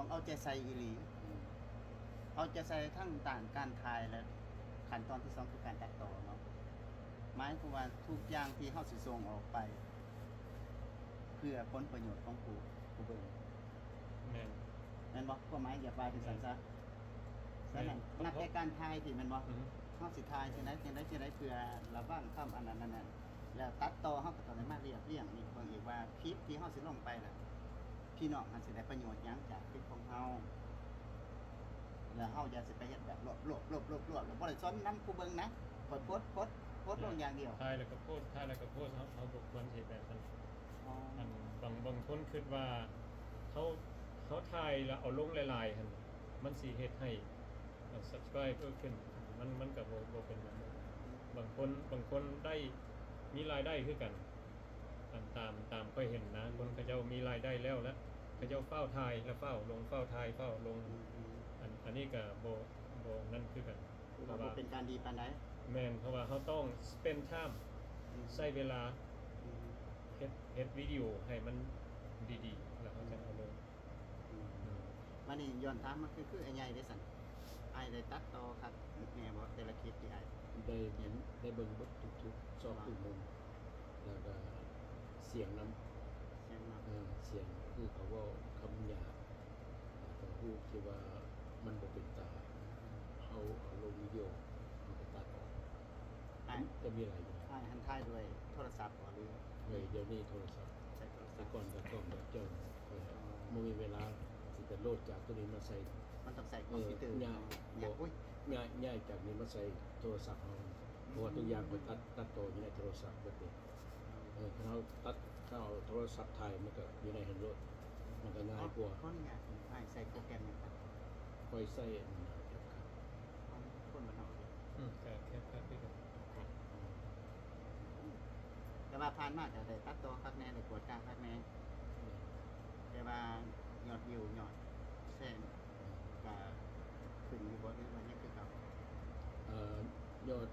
ເອົາໃຈໃສ່ອີ່ຫຼີ ເອົາໃຈໃສ່ທັງດ້ານການຖ່າຍ ແລະ ຂັ້ນຕອນທີສອງຄືການຕັດຕໍ່ເນາະ. ໝາຍຄວາມວ່າທຸກຢ່າງທີ່ເຮົາຊິສົ່ງອອກໄປ ເພື່ອຜົນປະໂຫຍດຂອງຜູ້ ຜູ້ເບິ່ງ. ແມ່ນ ແມ່ນບໍ່? ຄວາມໝາຍຢາກວ່າຈັ່ງຊັ້ນຊະ. ແມ່ນ ສະນັ້ນ ນັບແຕ່ການຖ່າຍທີ່ ແມ່ນບໍ່? ອືມ ເຮົາຊິຖ່າຍຈັ່ງໃດ ຈັ່ງໃດ ຈັ່ງໃດ ເພື່ອລະວັງຄຳອັນນັ້ນ ອັນນັ້ນ ແລ້ວຕັດຕໍ່ ເຮົາກໍຕ້ອງໄດ້ມາລຽບລຽງອີກເບິ່ງອີກວ່າ ຄລິບທີ່ເຮົາຊິລົງໄປນະ ພີ່ນ້ອງຫັ້ນຊິໄດ້ປະໂຫຍດຫຍັງຈາກຄລິບຂອງເຮົາ ແລ້ວເຮົາຢ່າຊິໄປເຮັດແບບລວບໆໆໆ ແລ້ວບໍ່ໄດ້ສົນນຳຜູ້ເບິ່ງນະ. ຂ້ອຍໂພສ ໂພສ ໂພສລົງຢ່າງດຽວ ຖ່າຍແລ້ວກໍໂພສ ຖ່າຍແລ້ວກໍໂພສ ເຮົາ ເຮົາບໍ່ຄວນເຮັດແບບນັ້ນ. ອໍ ອັນບາງ ບາງຄົນຄິດວ່າເຮົາ ເຮົາຖ່າຍແລ້ວເອົາລົງຫຼາຍໆຫັ້ນ ມັນຊິເຮັດໃຫ້ ເອີ subscriber ຂຶ້ນ ມັນ ມັນກໍບໍ່ ບໍ່ເປັນແບບນັ້ນ. ບາງຄົນ ບາງຄົນໄດ້ ມີລາຍໄດ້ຄືກັນ ອັນຕາມ ຕາມຂ້ອຍເຫັນນະ ຄົນເຂົາເຈົ້າມີລາຍໄດ້ແລ້ວ ແລ້ວເຂົາເຈົ້າຟ້າວຖ່າຍ ແລ້ວຟ້າວລົງ ຟ້າວຖ່າຍ ຟ້າວລົງ. ອືມ ອັນ ອັນນີ້ກໍບໍ່ ບໍ່ນັ້ນຄືກັນ ເພາະວ່າ ບໍ່ເປັນການດີປານໃດ. ແມ່ນ ເພາະວ່າເຮົາຕ້ອງ spend time ອືມ ໃຊ້ເວລາ ອືມ ເຮັດ ເຮັດວິດີໂອໃຫ້ມັນດີໆ ແລ້ວເຮົາຈັ່ງເອົາລົງ. ອືມ ບາດນີ້ຍ້ອນຖາມມາ ຄື ຄືອ້າຍໃຫຍ່ເດ້ຊັ້ນ ອ້າຍໄດ້ຕັດຕໍ່ຄັກແນ່ບໍ່ ແຕ່ລະຄລິບທີ່ອ້າຍ ໄດ້ເຫັນ ໄດ້ເບິ່ງເບິດທຸກໆຊອກທຸກມຸມ ແລ້ວກະສຽງນຳ ສຽງນຳ ເອີ ສຽງ ຄືເຂົາເວົ້າຄຳຫຍາບ ແລ້ວກະຮູບທີ່ວ່າມັນບໍ່ເປັນຕາ ເຮົາເອົາລົງວິດີໂອ ເຮົາກະຕັດອອກ. ອ້າຍ ຈະມີຫຼາຍຢ່າງ ອ້າຍຫັ້ນຖ່າຍດ້ວຍໂທລະສັບບໍ່ ຫຼື ເອີ ດຽວນີ້ໂທລະສັບ ໃຊ້ໂທລະສັບ ແຕ່ກ່ອນກໍກ້ອງແບບເຈົ້າ ຂ້ອຍບໍ່ມີເວລາທີ່ຈະໂຫຼດຈາກໂຕນີ້ມາໃສ່ ມັນຕ້ອງໃຊ້ຄອມພິວເຕີ ເອີ ເນາະ ຍາກ ຍາກ ໂອ້ຍ ຍ້າຍ ຍ້າຍຈາກນີ້ມາໃສ່ໂທລະສັບເຮົາ ເພາະວ່າທຸກຢ່າງຂ້ອຍຕັດ ຕັດຕໍ່ຢູ່ໃນໂທລະສັບເບິດເດ. ເອີ ຄັນເຮົາຕັດ ເຮົາເອົາໂທລະສັບຖ່າຍ ມັນກໍຢູ່ໃນຫັ້ນໂລດ ມັນກໍງ່າຍກວ່າ. ຂໍອະນຸຍາດ ອ້າຍໃຊ້ໂປຣແກຣມຫຍັງຄັບ? ຂ້ອຍໃຊ້ອັນນັ້ນ CapCut ຂອງຄົນບ້ານນອກເດ. ອືມ ກໍ CapCut ຄືກັນ. ແຕ່ວ່າຜ່ານມາກໍໄດ້ຕັດຕໍ່ຄັກແນ່ ໄດ້ກວດກາຄັກແນ່ ແຕ່ວ່າຍອດວິວ ຍອດແຊ ກໍຂຶ້ນຢູ່ບໍ່ ຫຼືວ່າຍັງຄືເກົ່າ? ເອີ່ ຍອດ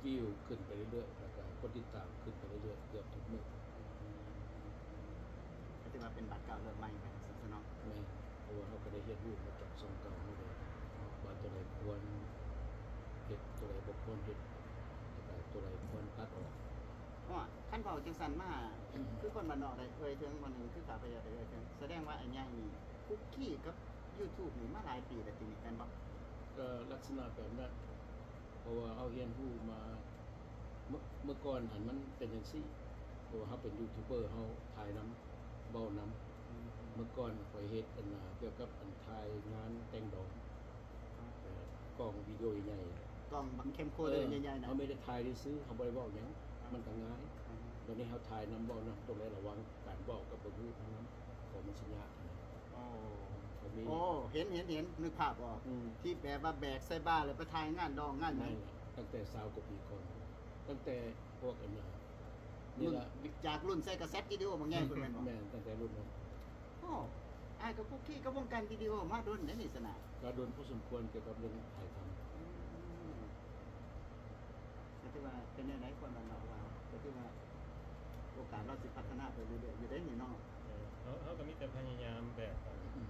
ວິວຂຶ້ນໄປເລື້ອຍໆ ແລ້ວກໍຄົນຕິດຕາມຂຶ້ນໄປເລື້ອຍໆ ເກືອບທຸກມື້. ກໍຖືວ່າເປັນບາດກ້າວເລີ່ມໃໝ່ໄປຊັ້ນຊະເນາະ. ແມ່ນ ເພາະວ່າເຮົາກໍໄດ້ຮຽນຮູ້ມາຈາກຊ່ອງເກົ່າເຮົາເດ້ ວ່າຕົວໃດຄວນເຮັດ ຕົວໃດບໍ່ຄວນເຮັດ ແລ້ວກໍຕົວໃດຄວນຕັດອອກ. ເພາະວ່າຄັນເວົ້າຈັ່ງຊັ້ນມາ ຄືຄົນບ້ານນອກໄດ້ເອີ່ຍເຖິງ ບ່ອນໜຶ່ງຄືຂ້າພະເຈົ້າໄດ້ເອີ່ຍເຖິງ ສະແດງວ່າອ້າຍໃຫຍ່ນີ້ຄຸກຄີກັບ YouTube ນີ້ມາຫຼາຍປີແລ້ວຕິນີ້ ແມ່ນບໍ່? ກໍລັກສະນະແບບນັ້ນ ເພາະວ່າເຮົາຮຽນຮູ້ມາ ເມື່ອ ເມື່ອກ່ອນຫັ້ນມັນເປັນຈັ່ງຊີ້ ເພາະວ່າເຮົາເປັນຢູທູບເບີ ເຮົາຖ່າຍນຳ ເວົ້ານຳ. ອືມ ເມື່ອກ່ອນຂ້ອຍເຮັດອັນນ່າ ກ່ຽວກັບອັນຖ່າຍງານແຕ່ງດອງ ອໍ ເອີ ກ້ອງວິດີໂອໃຫຍ່ໆ ກ້ອງບັກແຄມໂຄເດີໃຫຍ່ໆນະ ເຮົາມີແຕ່ຖ່າຍຊື່ໆ ເຮົາບໍ່ໄດ້ເວົ້າຫຍັງ ມັນກໍງ່າຍ. ອືມ ດຽວນີ້ເຮົາຖ່າຍນຳ ເວົ້ານຳ ຕ້ອງໄດ້ລະວັງການເວົ້າກັບບໍ່ຮູ້ນຳ ເພາະມັນຊິຍາກນະ. ໂອ້ ກໍມີ ໂອ້ ເຫັນ ເຫັນ ເຫັນ ນຶກພາບອອກ ອືມ ທີ່ແບບວ່າແບກໃສ່ບ່າແລ້ວໄປຖ່າຍງານດອງງານຫຍັງ. ແມ່ນແຫຼະ ຕັ້ງແຕ່ຊາວກວ່າປີກ່ອນ ຕັ້ງແຕ່ພວກອັນນ່າ ນີ້ລະ ຈາກລຸ້ນໃສ່ກາເຊັດວິດີໂອບັກໃຫຍ່ພຸ້ນແມ່ນບໍ່? ແມ່ນ ຕັ້ງແຕ່ລຸ້ນນັ້ນ. ໂອ້ ອ້າຍກໍຄຸກຄີກັບວົງການວິດີໂອມາດົນເດ້ນີ້ຊັ້ນນະ. ກໍດົນພໍສົມຄວນກ່ຽວກັບເລື່ອງຖ່າຍທຳ. ອືມ ກໍຖືວ່າເປັນແນວໃດ ຄວາມລະມັດລະວັງ ກໍຖືວ່າໂອກາດລາວຊິພັດທະນາໄປເລື້ອຍໆຢູ່ເດ້ນີ້ເນາະ. ເອີ ເຮົາ ເຮົາກໍມີແຕ່ພະຍາຍາມແບບ ອືມ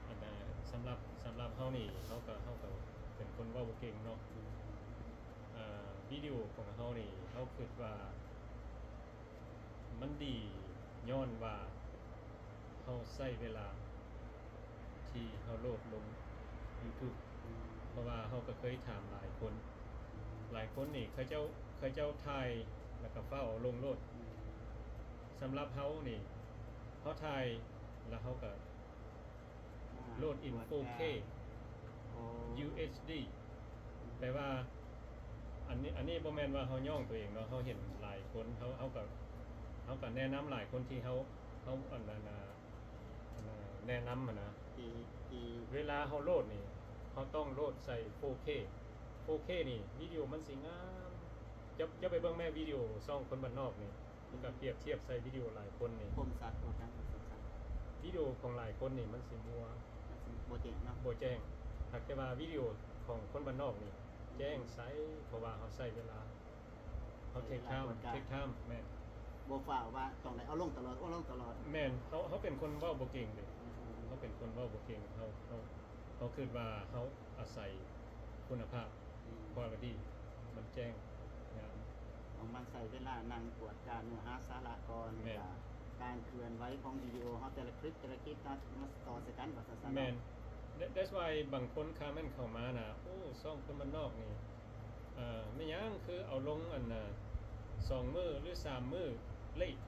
ອັນນ່າ ສຳລັບ ສຳລັບເຮົານີ້ ເຮົາກໍ ເຮົາກໍເປັນຄົນເວົ້າບໍ່ເກັ່ງເນາະ. ເອີ ວິດີໂອຂອງເຮົານີ້ ເຮົາຄິດວ່າມັນດີຍ້ອນວ່າ ເຮົາໃຊ້ເວລາທີ່ເຮົາໂຫຼດລົງຢູທູບ ເພາະວ່າເຮົາກໍເຄີຍຖາມຫຼາຍຄົນ ຫຼາຍຄົນນີ້ເຂົາເຈົ້າ ເຂົາເຈົ້າຖ່າຍແລ້ວກໍຟ້າວເອົາລົງໂລດ. ສຳລັບເຮົານີ້ ເຮົາຖ່າຍແລ້ວເຮົາກໍໂຫຼດເປັນ ໂຟເຄ ຢູເອັດດີ ແປວ່າ ອັນນີ້ ອັນນີ້ບໍ່ແມ່ນວ່າເຮົາຍ້ອງຕົວເອງເນາະ ເຮົາເຫັນຫຼາຍຄົນ ເຮົາ ເຮົາກໍ ເຮົາກໍແນະນຳຫຼາຍຄົນທີ່ເຮົາ ເຮົາ ອັນນັ້ນນະ ອັນນັ້ນນະ ແນະນຳຫັ້ນນະ ທີ່ ທີ່ ເວລາເຮົາໂຫຼດນີ້ ເຮົາຕ້ອງໂຫຼດໃສ່ ໂຟເຄ ໂຟເຄນີ້ ວິດີໂອມັນຊິງາມ. ເຈົ້າ ເຈົ້າໄປເບິ່ງແມ້ ວິດີໂອຊ່ອງຄົນບ້ານນອກນີ້ ມັນກໍປຽບທຽບໃສ່ວິດີໂອຫຼາຍຄົນນີ້ ຄົມຊັດ ຄົມຊັດ ວິດີໂອຂອງຫຼາຍຄົນນີ້ມັນຊິມົວ ມັນຊິບໍ່ແຈ້ງເນາະ ບໍ່ແຈ້ງ. ຫາກແຕ່ວ່າວິດີໂອຂອງຄົນບ້ານນອກນີ້ແຈ້ງໃສ ເພາະວ່າເຮົາໃຊ້ເວລາ ເຮົາເທກທາມ ເທກທາມ ແມ່ນ ບໍ່ຟ້າວວ່າຕ້ອງໄດ້ເອົາລົງຕະຫຼອດ ເອົາລົງຕະຫຼອດ. ແມ່ນ ເຮົາ ເຮົາເປັນຄົນເວົ້າບໍ່ເກັ່ງເດ້ ເຮົາ ເປັນຄົນເວົ້າບໍ່ເກັ່ງ ເຮົາ ເຮົາ ເຮົາຄິດວ່າເຮົາອາໄສຄຸນນະພາບ quality ມັນແຈ້ງງາມ. ເອົາມາໃຊ້ເວລານັ່ງກວດກາເນື້ອຫາສາລະກ່ອນ ແມ່ນ ການເຄື່ອນໄຫວຂອງວິດີໂອເຮົາ ແຕ່ລະຄລິບ ແຕ່ລະຄລິບເນາະ ມາຕໍ່ໃສ່ກັນວ່າຊັ້ນໆ ແມ່ນ ເນາະ. That- that's why ບາງຄົນຄອມເມັນເຂົ້າມານະ ໂອ້ ຊ່ອງຄົນບ້ານນອກນີ້ ເອີ ແມ່ນຫຍັງຄືເອົາລົງອັນນ່າ ສອງມື້ ຫຼື ສາມມື້ late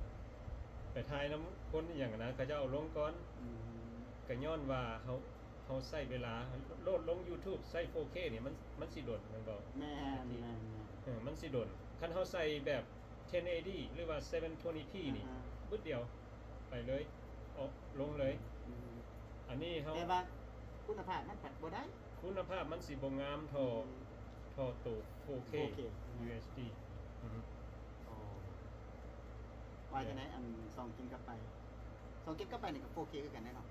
ໄປຖ່າຍນຳຄົນອີ່ຫຍັງນະ ເຂົາເຈົ້າເອົາລົງກ່ອນ ອືມ ກໍຍ້ອນວ່າເຮົາ ເຮົາໃຊ້ເວລາໂຫຼດລົງ YouTube ໃຊ້ ໂຟເຄ ນີ້ ມັນ ມັນຊິດົນແມ່ນບໍ່? ແມ່ນ ແມ່ນ ແມ່ນ ເອີ ມັນຊິດົນ. ຄັນເຮົາໃສ່ແບບ ເທັນເອດີ ຫຼືວ່າ ເຊັເວັນທວເວນຕີພີ ນີ້ ອ່າຮະ ບຶດດຽວ ໄປເລີຍ ອອກ ລົງເລີຍ. ອືມ ອັນນີ້ເຮົາ ແຕ່ວ່າຄຸນນະພາບມັນພັດບໍ່ໄດ້ ຄຸນນະພາບມັນຊິບໍ່ງາມເທົ່າ ອືມ ເທົ່າໂຕ ໂຟເຄ ໂຟເຄ ຢູເອັດດີ. ອືຮຶ ອໍ ວ່າຈັ່ງໃດ ອັນ ສອງກິນກັບໄປ ສອງກິນກັບໄປນີ້ກໍ ໂຟເຄ ຄືກັນແນ່ເນາະ?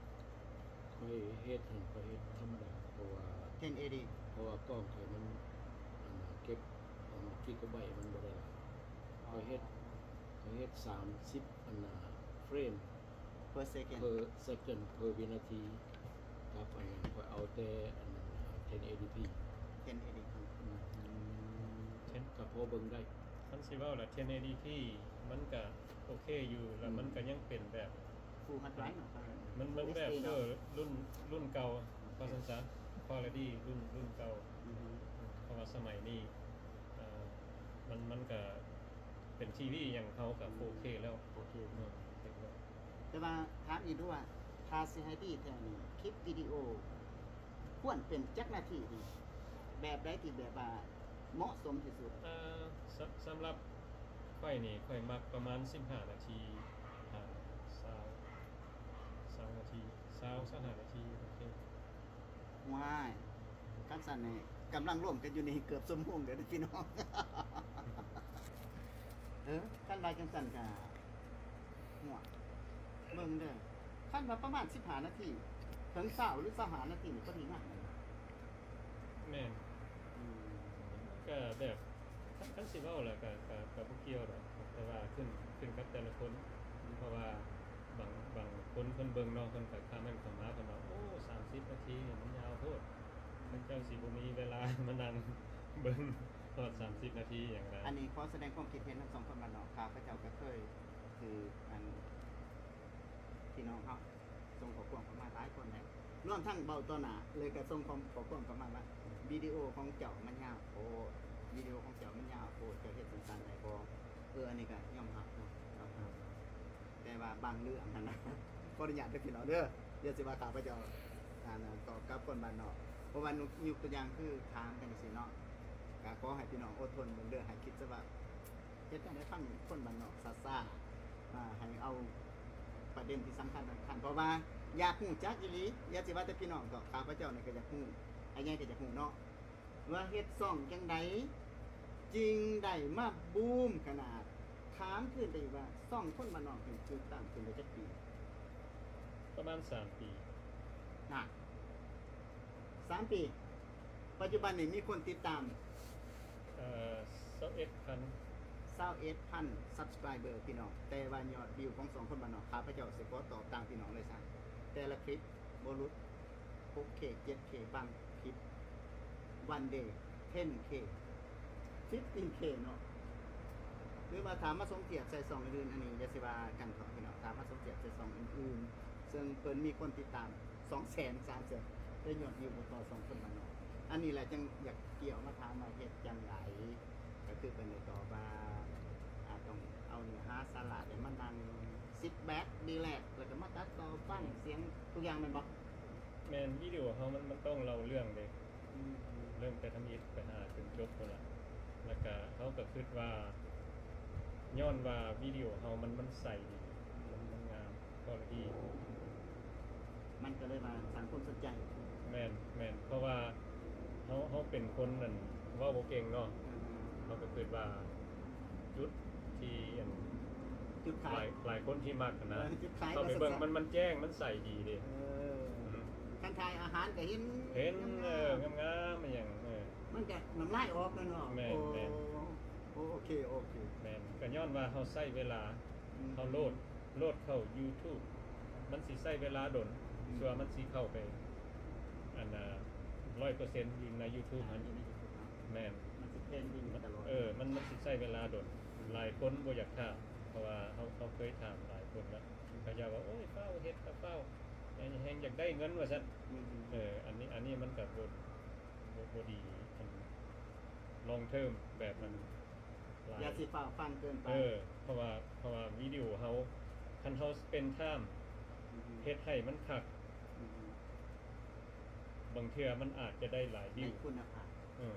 ຂ້ອຍເຮັດຫັ້ນ ຂ້ອຍເຮັດທຳມະດາ ເພາະວ່າ ເທັນເອດີ ເພາະວ່າກ້ອງຂ້ອຍມັນ ອັນນ່າ ເກັບ ອັນ ກິກກະໄບມັນບໍ່ໄດ້ຫຼາຍ. ອໍ ຂ້ອຍເຮັດ ຂ້ອຍເຮັດສາມສິບ ອັນນ່າ ເຟຣມ per second per second per ວິນາທີ ກັບອັນນັ້ນ ຂ້ອຍເອົາແຕ່ອັນນັ້ນ ເທັນເອດີພີ ເທັນເອດີພີ ອືມ ເທັນ ກໍພໍເບິ່ງໄດ້. ຄັນຊິເວົ້າລະ ເທັນເອດີພີ ມັນກະໂອເຄຢູ່ ລະມັນກະຍັງເປັນແບບ Full Hard Drive ເນາະ ມັນ ມັນແບບ ເອີ ລຸ້ນ ລຸ້ນເກົ່າ ວ່າຊັ້ນຊະ quality ລຸ້ນ ລຸ້ນເກົ່າ. ອືຮຶ ເພາະວ່າສະໄໝນີ້ ເອີ ມັນ ມັນກະເປັນທີວີຫຍັງ ເຮົາກະ ອືມ ໂອເຄແລ້ວ ໂອເຄ ເອີ ເຮັດແລ້ວ. ແຕ່ວ່າຖາມອີກດູວ່າ ຖ້າຊິໃຫ້ດີແທ້ນີ້ ຄລິບວິດີໂອຄວນເປັນຈັກນາທີນີ້ ແບບໃດທີ່ແບບວ່າເໝາະສົມທີ່ສຸດ? ເອີ ສຳ ສຳລັບຂ້ອຍນີ້ ຂ້ອຍມັກປະມານສິບຫ້ານາທີ ຫາ ຊາວ ຊາວນາທີ ຊາວ ຊາວຫ້ານາທີ ໂອເຄ. ວ້າຍ ຄັນຊັ້ນນີ້ກຳລັງລົມກັນຢູ່ນີ້ເກືອບຊົ່ວໂມງເດີພີ່ນ້ອງ. ເອີ ຄັນວ່າຈັ່ງຊັ້ນກະ ຫົວ ເບິ່ງເດີ ຄັນວ່າປະມານສິບຫ້ານາທີ ເຖິງຊາວ ຫຼື ຊາວຫ້ານາທີນີ້ ພໍດີງາມ. ແມ່ນ ອືມ ກະແບບ ຄັນ ຄັນຊິເວົ້າລະກະ ກະ ກະບໍ່ກ່ຽວດອກ ແຕ່ວ່າຂຶ້ນ ຂຶ້ນກັບແຕ່ລະຄົນ ເພາະວ່າບາງ ບາງຄົນເພິ່ນເບິ່ງເນາະ ເພິ່ນກະຄອມເມັນເຂົ້າມາ ເພິ່ນວ່າ ໂອ້ ສາມສິບນາທີນີ້ມັນຍາວໂພດ ເຂົາເຈົ້າຊິບໍ່ມີເວລາມານັ່ງເບິ່ງຮອດສາມສິບນາທີຫຍັງນະ. ອັນນີ້ຂໍສະແດງຄວາມຄິດເຫັນທັງສອງຄົນວ່າເນາະ ຂ້າພະເຈົ້າກະເຄີຍຖືກອັນ ພີ່ນ້ອງເຮົາ ສົ່ງຂໍ້ຄວາມເຂົ້າມາຫຼາຍຄົນເດ້ ລວມທັງເວົ້າຕໍ່ໜ້າເລີຍ ກໍສົ່ງຂໍ້ຄວາມເຂົ້າມາວ່າ ວິດີໂອຂອງເຈົ້າມັນຍາວໂພດ ວິດີໂອຂອງເຈົ້າມັນຍາວໂພດ ເຈົ້າເຮັດສັ້ນໆໄດ້ບໍ່? ເອີ ອັນນີ້ກໍຍອມຮັບເນາະ ຍອມຮັບ ແຕ່ວ່າບາງເລື່ອງຫັ້ນນະ ຂໍອະນຸຍາດເດີພີ່ນ້ອງເດີ ຢ່າຊິວ່າຂ້າພະເຈົ້າ ອັນ ຕອບກັບຄົນບ້ານນອກ ເພາະວ່າຍົກ ຍົກຕົວຢ່າງຄືຖາມກັນຈັ່ງຊີ້ເນາະ ກໍຂໍໃຫ້ພີ່ນ້ອງອົດທົນເບິ່ງເດີ ໃຫ້ຄິດຊະວ່າ ເຮັດຈັ່ງໃດຟັງຄົນບ້ານນອກຊ້າໆ ອ່າ ໃຫ້ເອົາປະເດັນທີ່ສຳຄັນສຳຄັນ ເພາະວ່າຢາກຮູ້ຈັກອີ່ຫຼີ ຢ່າຊິວ່າແຕ່ພີ່ນ້ອງເທາະ ຂ້າພະເຈົ້ານີ້ກໍຢາກຮູ້ ອ້າຍໃຫຍ່ກໍຢາກຮູ້ເນາະ ວ່າເຮັດຊ່ອງຈັ່ງໃດຈຶ່ງໄດ້ມາບູມຂະໜາດ. ຖາມຄືນໄປອີກວ່າ ຊ່ອງຄົນບ້ານນອກນີ້ຖືກຕັ້ງຂຶ້ນໄດ້ຈັກປີ? ປະມານສາມປີ. ນະ ສາມປີ. ປັດຈຸບັນນີ້ມີຄົນຕິດຕາມ ເອີ ຊາວເອັດພັນ ຊາວເອັດພັນ subscriber ພີ່ນ້ອງ ແຕ່ວ່າຍອດວິວຂອງສອງຄົນບ້ານນອກ ຂ້າພະເຈົ້າຊິຂໍຕອບຕ່າງພີ່ນ້ອງເລີຍຊະ ແຕ່ລະຄລິບບໍ່ຫຼຸດ ຫົກເຄ ເຈັດເຄ ບາງຄລິບ one day ten K fifteen K ເນາະ ຫຼືວ່າຖ້າມາສົມທຽບໃສ່ຊ່ອງອື່ນໆ ອັນນີ້ຢ່າຊິວ່າກັນເທາະພີ່ນ້ອງ ຖ້າມາສົມທຽບໃສ່ຊ່ອງອື່ນໆ ເຊິ່ງເພິ່ນມີຄົນຕິດຕາມ ສອງແສນ ສາມແສນ ແຕ່ຍອດວິວບໍ່ຕໍ່ສອງຄົນບ້ານນອກ. ອັນນີ້ແຫຼະຈຶ່ງຢາກກ່ຽວມາຖາມວ່າເຮັດຈັ່ງໃດ? ກໍຄືເພິ່ນໄດ້ຕອບວ່າ ອາ ຕ້ອງເອົາເນື້ອຫາສາລະ ແລ້ວມານັ່ງ sit back relax ແລ້ວກໍມາຕັດຕໍ່ຟັງສຽງທຸກຢ່າງແມ່ນບໍ່? ແມ່ນ ວິດີໂອເຮົາມັນ ມັນຕ້ອງເລົ່າເລື່ອງເດ້ ອືມ ເລີ່ມແຕ່ທຳອິດໄປຫາຈົນຈົບພຸ້ນລະ ແລ້ວກະເຮົາກະຄິດວ່າ ຍ້ອນວ່າວິດີໂອເຮົາມັນ ມັນໃສດີ ມັນ ມັນງາມ quality ມັນກໍເລີຍວ່າສ້າງຄວາມສົນໃຈ. ແມ່ນ ແມ່ນ ເພາະວ່າເຮົາ ເຮົາເປັນຄົນ ອັນ ເວົ້າບໍ່ເກັ່ງເນາະ ອ່າ ເຮົາກໍຄິດວ່າຈຸດທີ່ ອັນ ຈຸດຂາຍ ຫຼາຍ ຫຼາຍຄົນທີ່ມັກຫັ້ນນະ ເອີ ຈຸດຂາຍ ເຂົ້າໄປເບິ່ງ ມັນ ມັນແຈ້ງ ມັນໃສດີເດ້ ເອີ ອືມ ຄັນຖ່າຍອາຫານກໍເຫັນ ເຫັນ ງາມໆ ເອີ ງາມໆ ອີ່ຫຍັງ ເອີ ມັນກໍນ້ຳລາຍອອກແລ້ວເນາະ. ແມ່ນ ໂອ້ ແມ່ນ ໂອເຄ ໂອເຄ ແມ່ນ ກໍຍ້ອນວ່າເຮົາໃຊ້ເວລາ ອືມ ເຮົາໂຫຼດ ໂຫຼດເຂົ້າ YouTube ມັນຊິໃຊ້ເວລາດົນ ສ່ວນມັນຊິເຂົ້າໄປ ອັນນ່າ ຮ້ອຍເປີເຊັນຢູ່ໃນ YouTube ຫັ້ນ ຢູ່ໃນ YouTube ເນາະ ແມ່ນ ມັນຊິເທຣນດິນໄປຕະຫຼອດ ເອີ ມັນ ມັນຊິໃຊ້ເວລາດົນ ຫຼາຍຄົນບໍ່ຢາກຖ້າ ເພາະວ່າເຮົາ ເຮົາເຄີຍຖາມຫຼາຍຄົນລະ ເຂົາເຈົ້າວ່າ ໂອ້ຍ ຟ້າວເຮັດ ກະຟ້າວ ແຮງ ແຮງຢາກໄດ້ເງິນວ່າຊັ້ນ ອືມ ເອີ ອັນນີ້ ອັນນີ້ມັນກະບໍ່ ບໍ່ ບໍ່ດີ ອັນ long term ແບບມັນ ຫຼາຍ ຢ່າຊິຟ້າວຟັ່ງເກີນໄປ ເອີ ເພາະວ່າ ເພາະວ່າວິດີໂອເຮົາ ຄັນເຮົາ spend time ອືມ ເຮັດໃຫ້ມັນຄັກ ອືມ ບາງເທື່ອມັນອາດຈະໄດ້ຫຼາຍວິວ ໄດ້ຄຸນນະພາບ ເອີ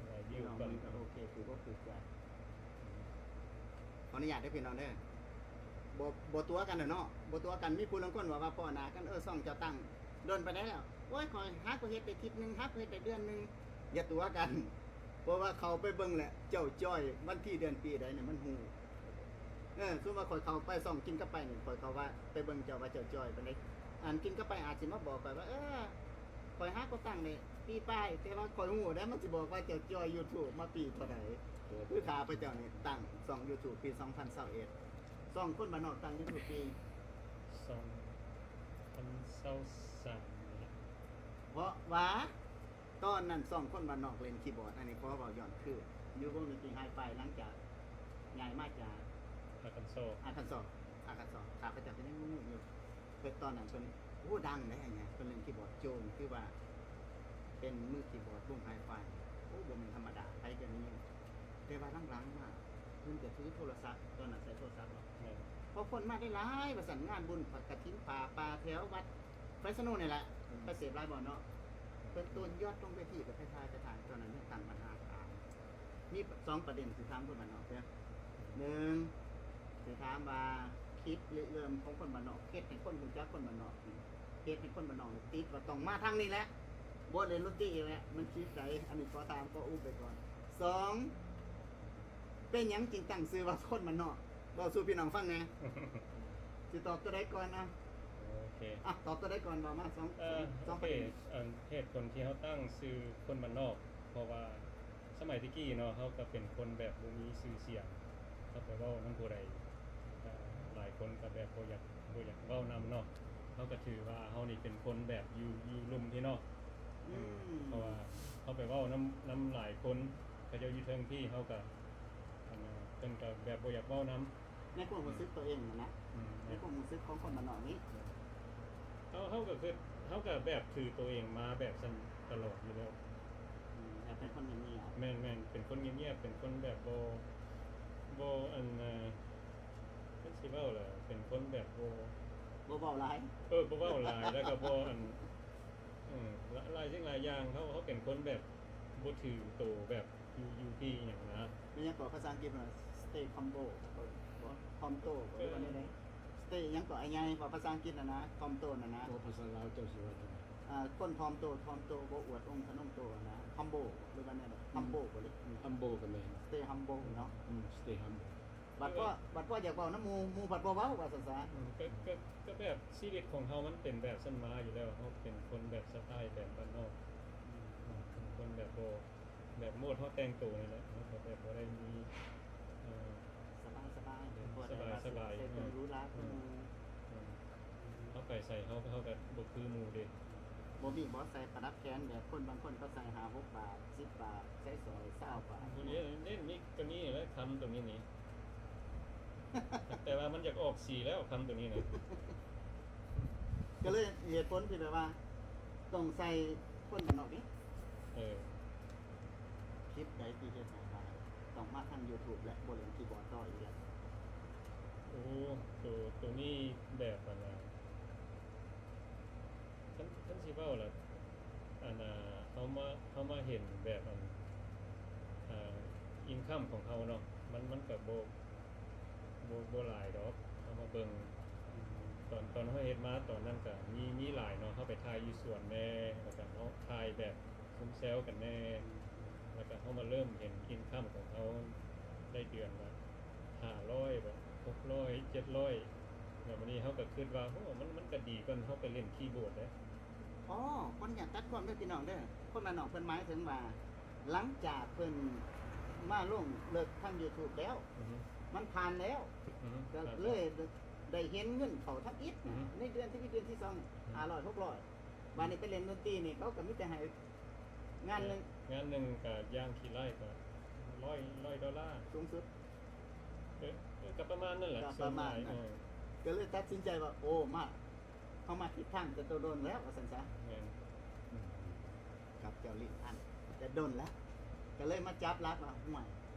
ຫຼາຍວິວ ພີ່ນ້ອງ ກວ່າ ມັນກໍໂອເຄ ຖືວ່າຖືກໃຈ ຂໍອະນຸຍາດເດີພີ່ນ້ອງເດີ ບໍ່ ບໍ່ຕົວະກັນແຫຼະເນາະ ບໍ່ຕົວະກັນ ມີຜູ້ລາງຄົນວ່າ ວ່າພໍ້ໜ້າກັນ ເອີ ຊ່ອງເຈົ້າຕັ້ງດົນປານໃດແລ້ວ ໂອ້ຍ ຂ້ອຍຫາກໍເຮັດໄດ້ທິດໜຶ່ງ ຫາກໍເຮັດໄດ້ເດືອນໜຶ່ງ ຢ່າຕົວະກັນ ເພາະວ່າເຂົ້າໄປເບິ່ງແລ້ວ ເຈົ້າຈ່ອຍວັນທີເດືອນປີໃດນີ້ມັນຮູ້ ເອີ ສົມມຸດວ່າຂ້ອຍເຂົ້າໄປຊ່ອງກິນກັບໄປນີ້ ຂ້ອຍເຂົ້າວ່າໄປເບິ່ງເຈົ້າວ່າເຈົ້າຈ່ອຍປານໃດ ອັນກິນກັບໄປອາດຊິມາບອກຂ້ອຍວ່າ ເອີ ຂ້ອຍຫາກໍຕັ້ງໄດ້ປີປາຍ ແຕ່ວ່າຂ້ອຍຮູ້ໄດ໋ ມັນຊິບອກວ່າເຈົ້າຈ່ອຍ YouTube ມາປີເທົ່າໃດ ຄືຂ້າພະເຈົ້ານີ້ຕັ້ງຊ່ອງ YouTube ປີສອງພັນຊາວເອັດ ຊ່ອງຄົນບ້ານນອກຕັ້ງ YouTube ປີ ສອງພັນຊາວສາມນີ້ແຫຼະ ເພາະວ່າ ຕອນນັ້ນຊ່ອງຄົນບ້ານນອກເຫຼັ້ນຄີບອດ ອັນນີ້ຂໍເວົ້າຍ້ອນຄື ຢູ່ວົງດົນຕີໄຮໄຟ ຫຼັງຈາກຍ້າຍມາຈາກ ອາການຊໍ ອາການຊໍ ອາການຊໍ ຂ້າພະເຈົ້າກໍຍັງງງຢູ່ ເພິ່ນຕອນນັ້ນເພິ່ນ ໂອ້ ດັງເດ້ ເພິ່ນເຫຼັ້ນຄີບອດໂຈນ ຄືວ່າເປັນມືຄີບອດວົງໄຮໄຟ ໂອ້ ບໍ່ແມ່ນທຳມະດາ ໃຜກໍໄດ້ຍິນ ແຕ່ວ່າຫຼັງໆມາ ເພິ່ນກໍຖືໂທລະສັບ ຕອນນັ້ນໃຊ້ໂທລະສັບເນາະ ແມ່ນ ພໍຄົນມາໄດ້ຫຼາຍວ່າຊັ້ນ ງານບຸນກະຖິນຜ້າປ່າແຖວວັດ ໄຟສະໂນນີ້ແຫຼະ ອືມ ໄປເສບຫຼາຍບ່ອນເນາະ ເພິ່ນໂຕນຍອດລົງເວທີ ກໍໄປຖ່າຍ ໄປຖ່າຍ ຕອນນັ້ນຍັງຕັ້ງບັນຫາຖາມ ມີສອງປະເດັນຊິຖາມຄົນບ້ານນອກເດີ ໜຶ່ງ ຊິຖາມວ່າຄລິບລິເລີ່ມຂອງຄົນບ້ານນອກ ເຮັດໃຫ້ຄົນຮູ້ຈັກຄົນບ້ານນອກ ເຮັດໃຫ້ຄົນບ້ານນອກຕິດວ່າຕ້ອງມາທາງນີ້ແຫຼະ ບໍ່ເຫຼັ້ນດົນຕີອີກແລ້ວ ມັນຄລິບໃດ ອັນນີ້ຂໍຖາມ ຂໍອຸບໄວ້ກ່ອນ ສອງ ເປັນຫຍັງຈຶ່ງຕັ້ງຊື່ວ່າຄົນບ້ານນອກ? ເວົ້າສູ່ພີ່ນ້ອງຟັງແດ່ ຊິຕອບຕົວໃດກ່ອນ? ເອົາ ໂອເຄ ອ່ະ ຕອບຕົວໃດກ່ອນ? ເວົ້າມາສອງ ເອີ ສອງ ສອງປະເດັນ ໂອເຄ ອັນ ເຫດຜົນທີ່ເຮົາຕັ້ງຊື່ຄົນບ້ານນອກ ເພາະວ່າສະໄໝແຕ່ກີ້ເນາະ ເຮົາກໍເປັນຄົນແບບບໍ່ມີຊື່ສຽງ ເຮົາໄປເວົ້ານຳຜູ້ໃດ ເອີ ຫຼາຍຄົນກໍແບບບໍ່ຢາກ ບໍ່ຢາກເວົ້ານຳເນາະ ເຮົາກໍຖືວ່າເຮົານີ້ເປັນຄົນແບບຢູ່ ຢູ່ລຸ່ມພີ້ເນາະ ອືມ ເພາະວ່າເຮົາໄປເວົ້ານຳ ນຳຫຼາຍຄົນ ເຂົາເຈົ້າຢູ່ເທິງພີ້ ເຮົາກໍ ອັນ ເພິ່ນກໍແບບບໍ່ຢາກເວົ້ານຳ ໃນຄວາມຮູ້ສຶກຕົວເອງຫັ້ນນະ ອືມ ໃນຄວາມຮູ້ສຶກຂອງຄົນບ້ານນອກນີ້ ເຮົາ ເຮົາກໍຄື ເຮົາກໍແບບຖືຕົວເອງມາແບບຊັ້ນຕະຫຼອດຢູ່ແລ້ວ ອືມ ແບບເປັນຄົນງຽບໆ ແມ່ນໆ ເປັນຄົນງຽບໆ ເປັນຄົນແບບບໍ່ ບໍ່ ອັນ ເອີ ເປັນ ຊິເວົ້າລະ ເປັນຄົນແບບບໍ່ ບໍ່ເວົ້າຫຼາຍ ເອີ ບໍ່ເວົ້າຫຼາຍ ແລ້ວກໍບໍ່ ອັນ ເອີ ຫຼາຍ ຫຼາຍສິ່ງຫຼາຍຢ່າງ ເຮົາ ເຮົາເປັນຄົນແບບບໍ່ຖືໂຕແບບ ຢູ່ ຢູ່ທີ່ຫຍັງນະ ແມ່ນຫຍັງເກາະ ພາສາອັງກິດວ່າ stay humble ເອີ ບໍ່ humble ບໍ່ ຫຼືວ່າແນວໃດ stay ຫຍັງເກາະ ອ້າຍໃຫຍ່ ເວົ້າພາສາອັງກິດຫັ້ນນະ humble ຫັ້ນນະ ເວົ້າພາສາລາວເຈົ້າຊິວ່າຈັ່ງໃດ? ອ່າ ຄົນຖ່ອມໂຕ ຖ່ອມໂຕ ບໍ່ອວດອົງທະນົງໂຕຫັ້ນນະ humble ຫຼືວ່າແນວໃດ? ອືມ humble ບໍ່ ຫຼື ອືມ humble ກໍແມ່ນ stay humble ເນາະ ອືມ stay humble ບັດພໍ ບັດພໍຢາກເວົ້ານຳໝູ່ ໝູ່ພັດບໍ່ເວົ້າ ວ່າຊັ້ນຊະ ອືມ ກໍ ກໍ ກໍແບບຊີວິດຂອງເຮົາມັນເປັນແບບຊັ້ນມາຢູ່ແລ້ວ ເຮົາເປັນຄົນແບບສະໄຕແບບບ້ານນອກ ອືມ ເປັນຄົນແບບບໍ່ ແບບໂໝດເຮົາແຕ່ງໂຕນີ້ແຫຼະ ເຮົາກໍແບບບໍ່ໄດ້ມີ ເອີ ສະບາຍໆ ອືມ ບໍ່ໄດ້ວ່າ ສະບາຍໆ ໃສ່ເຄື່ອງ ອືມ ຫຼູຫຼາຄືໝູ່ ອືມ ເຮົາໄປໃສເຮົາ ເຮົາກໍບໍ່ຄືໝູ່ເດ້ ບໍ່ມີບໍ່ໃສ່ປະດັບແຂນແບບຄົນບາງຄົນເຂົາໃສ່ຫ້າຫົກບາດ ສິບບາດ ໃສ່ສ້ອຍຊາວບາດ ໂອ້ ນີ້ ນີ້ ນີ້ ໂຕນີ້ແຫຼະ ຄຳໂຕນີ້ນີ້ ແຕ່ວ່າມັນຢາກອອກສີແລ້ວ ຄຳໂຕນີ້ນະ ກໍເລີຍເຫດຜົນທີ່ແບບວ່າຕ້ອງໃສ່ຄົນບ້ານນອກນີ້ ເອີ ຄລິບໃດທີ່ເຮັດໃຫ້ວ່າຕ້ອງມາທາງ YouTube ແລະ ບໍ່ຫຼິ້ນຄີບອດຕໍ່ອີກແລ້ວ? ໂອ້ ໂຕ ໂຕນີ້ແບບອັນນ່າ ຄັນ ຄັນຊິເວົ້າລະ ອັນນ່າ ເຮົາມາ ເຮົາມາເຫັນແບບອັນ ອ່າ income ຂອງເຮົາເນາະ ມັນ ມັນກະບໍ່ ບໍ່ ບໍ່ຫຼາຍດອກ ເຮົາມາເບິ່ງ ຕອນ ຕອນເຮົາເຮັດມາຕອນນັ້ນກະມີ ມີຫຼາຍເນາະ ເຮົາໄປຖ່າຍຢູ່ສວນແດ່ ແລ້ວກະເຮົາຖ່າຍແບບ ຊຸມແຊວກັນແດ່ ແລ້ວກະເຮົາມາເລີ່ມເຫັນ income ຂອງເຮົາໄດ້ເດືອນລະຫ້າຮ້ອຍບໍ ຫົກຮ້ອຍ ເຈັດຮ້ອຍ ແລ້ວບາດນີ້ເຮົາກະຄຶດວ່າ ໂອ້ ມັນ ມັນກະດີກວ່າເຮົາໄປຫຼິ້ນຄີບອດເດ້. ອໍ ຂໍອະນຸຍາດຕັດຄວາມເດີພີ່ນ້ອງເດີ ຄົນບ້ານນອກເພິ່ນໝາຍເຖິງວ່າ ຫຼັງຈາກເພິ່ນມາລົງເລິກທາງ YouTube ແລ້ວ ອືຮຶ ມັນຜ່ານແລ້ວ ອືຮຶ ກະເລີຍ ໄດ້ເຫັນເງິນເຂົ້າທຳອິດ ອືຮຶ ໃນເດືອນທີໜຶ່ງ ເດືອນທີສອງ ຫ້າຮ້ອຍ ຫົກຮ້ອຍ ບາດນີ້ໄປຫຼິ້ນດົນຕີນີ້ ເຂົາກໍມີແຕ່ໃຫ້ງານໜຶ່ງ ງານໜຶ່ງກໍຢ່າງຂີ້ຮ້າຍກໍຮ້ອຍ ຮ້ອຍໂດລາ ສູງສຸດ ເອີ ເອີ ກໍປະມານນັ້ນແຫຼະ ກໍປະມານນັ້ນ ສ່ວນຫຼາຍ ເອີ ກໍເລີຍຕັດສິນໃຈວ່າ ໂອ້ ມາ ເຮົາມາຜິດທາງແຕ່ໂຕດົນແລ້ວ ວ່າຊັ້ນຊະ ແມ່ນ ກັບເຈົ້າລິ້ນອັນ ແຕ່ດົນແລ້ວ ກໍເລີຍມາຈັບຫຼັກວ່າ ຫ້ວຍ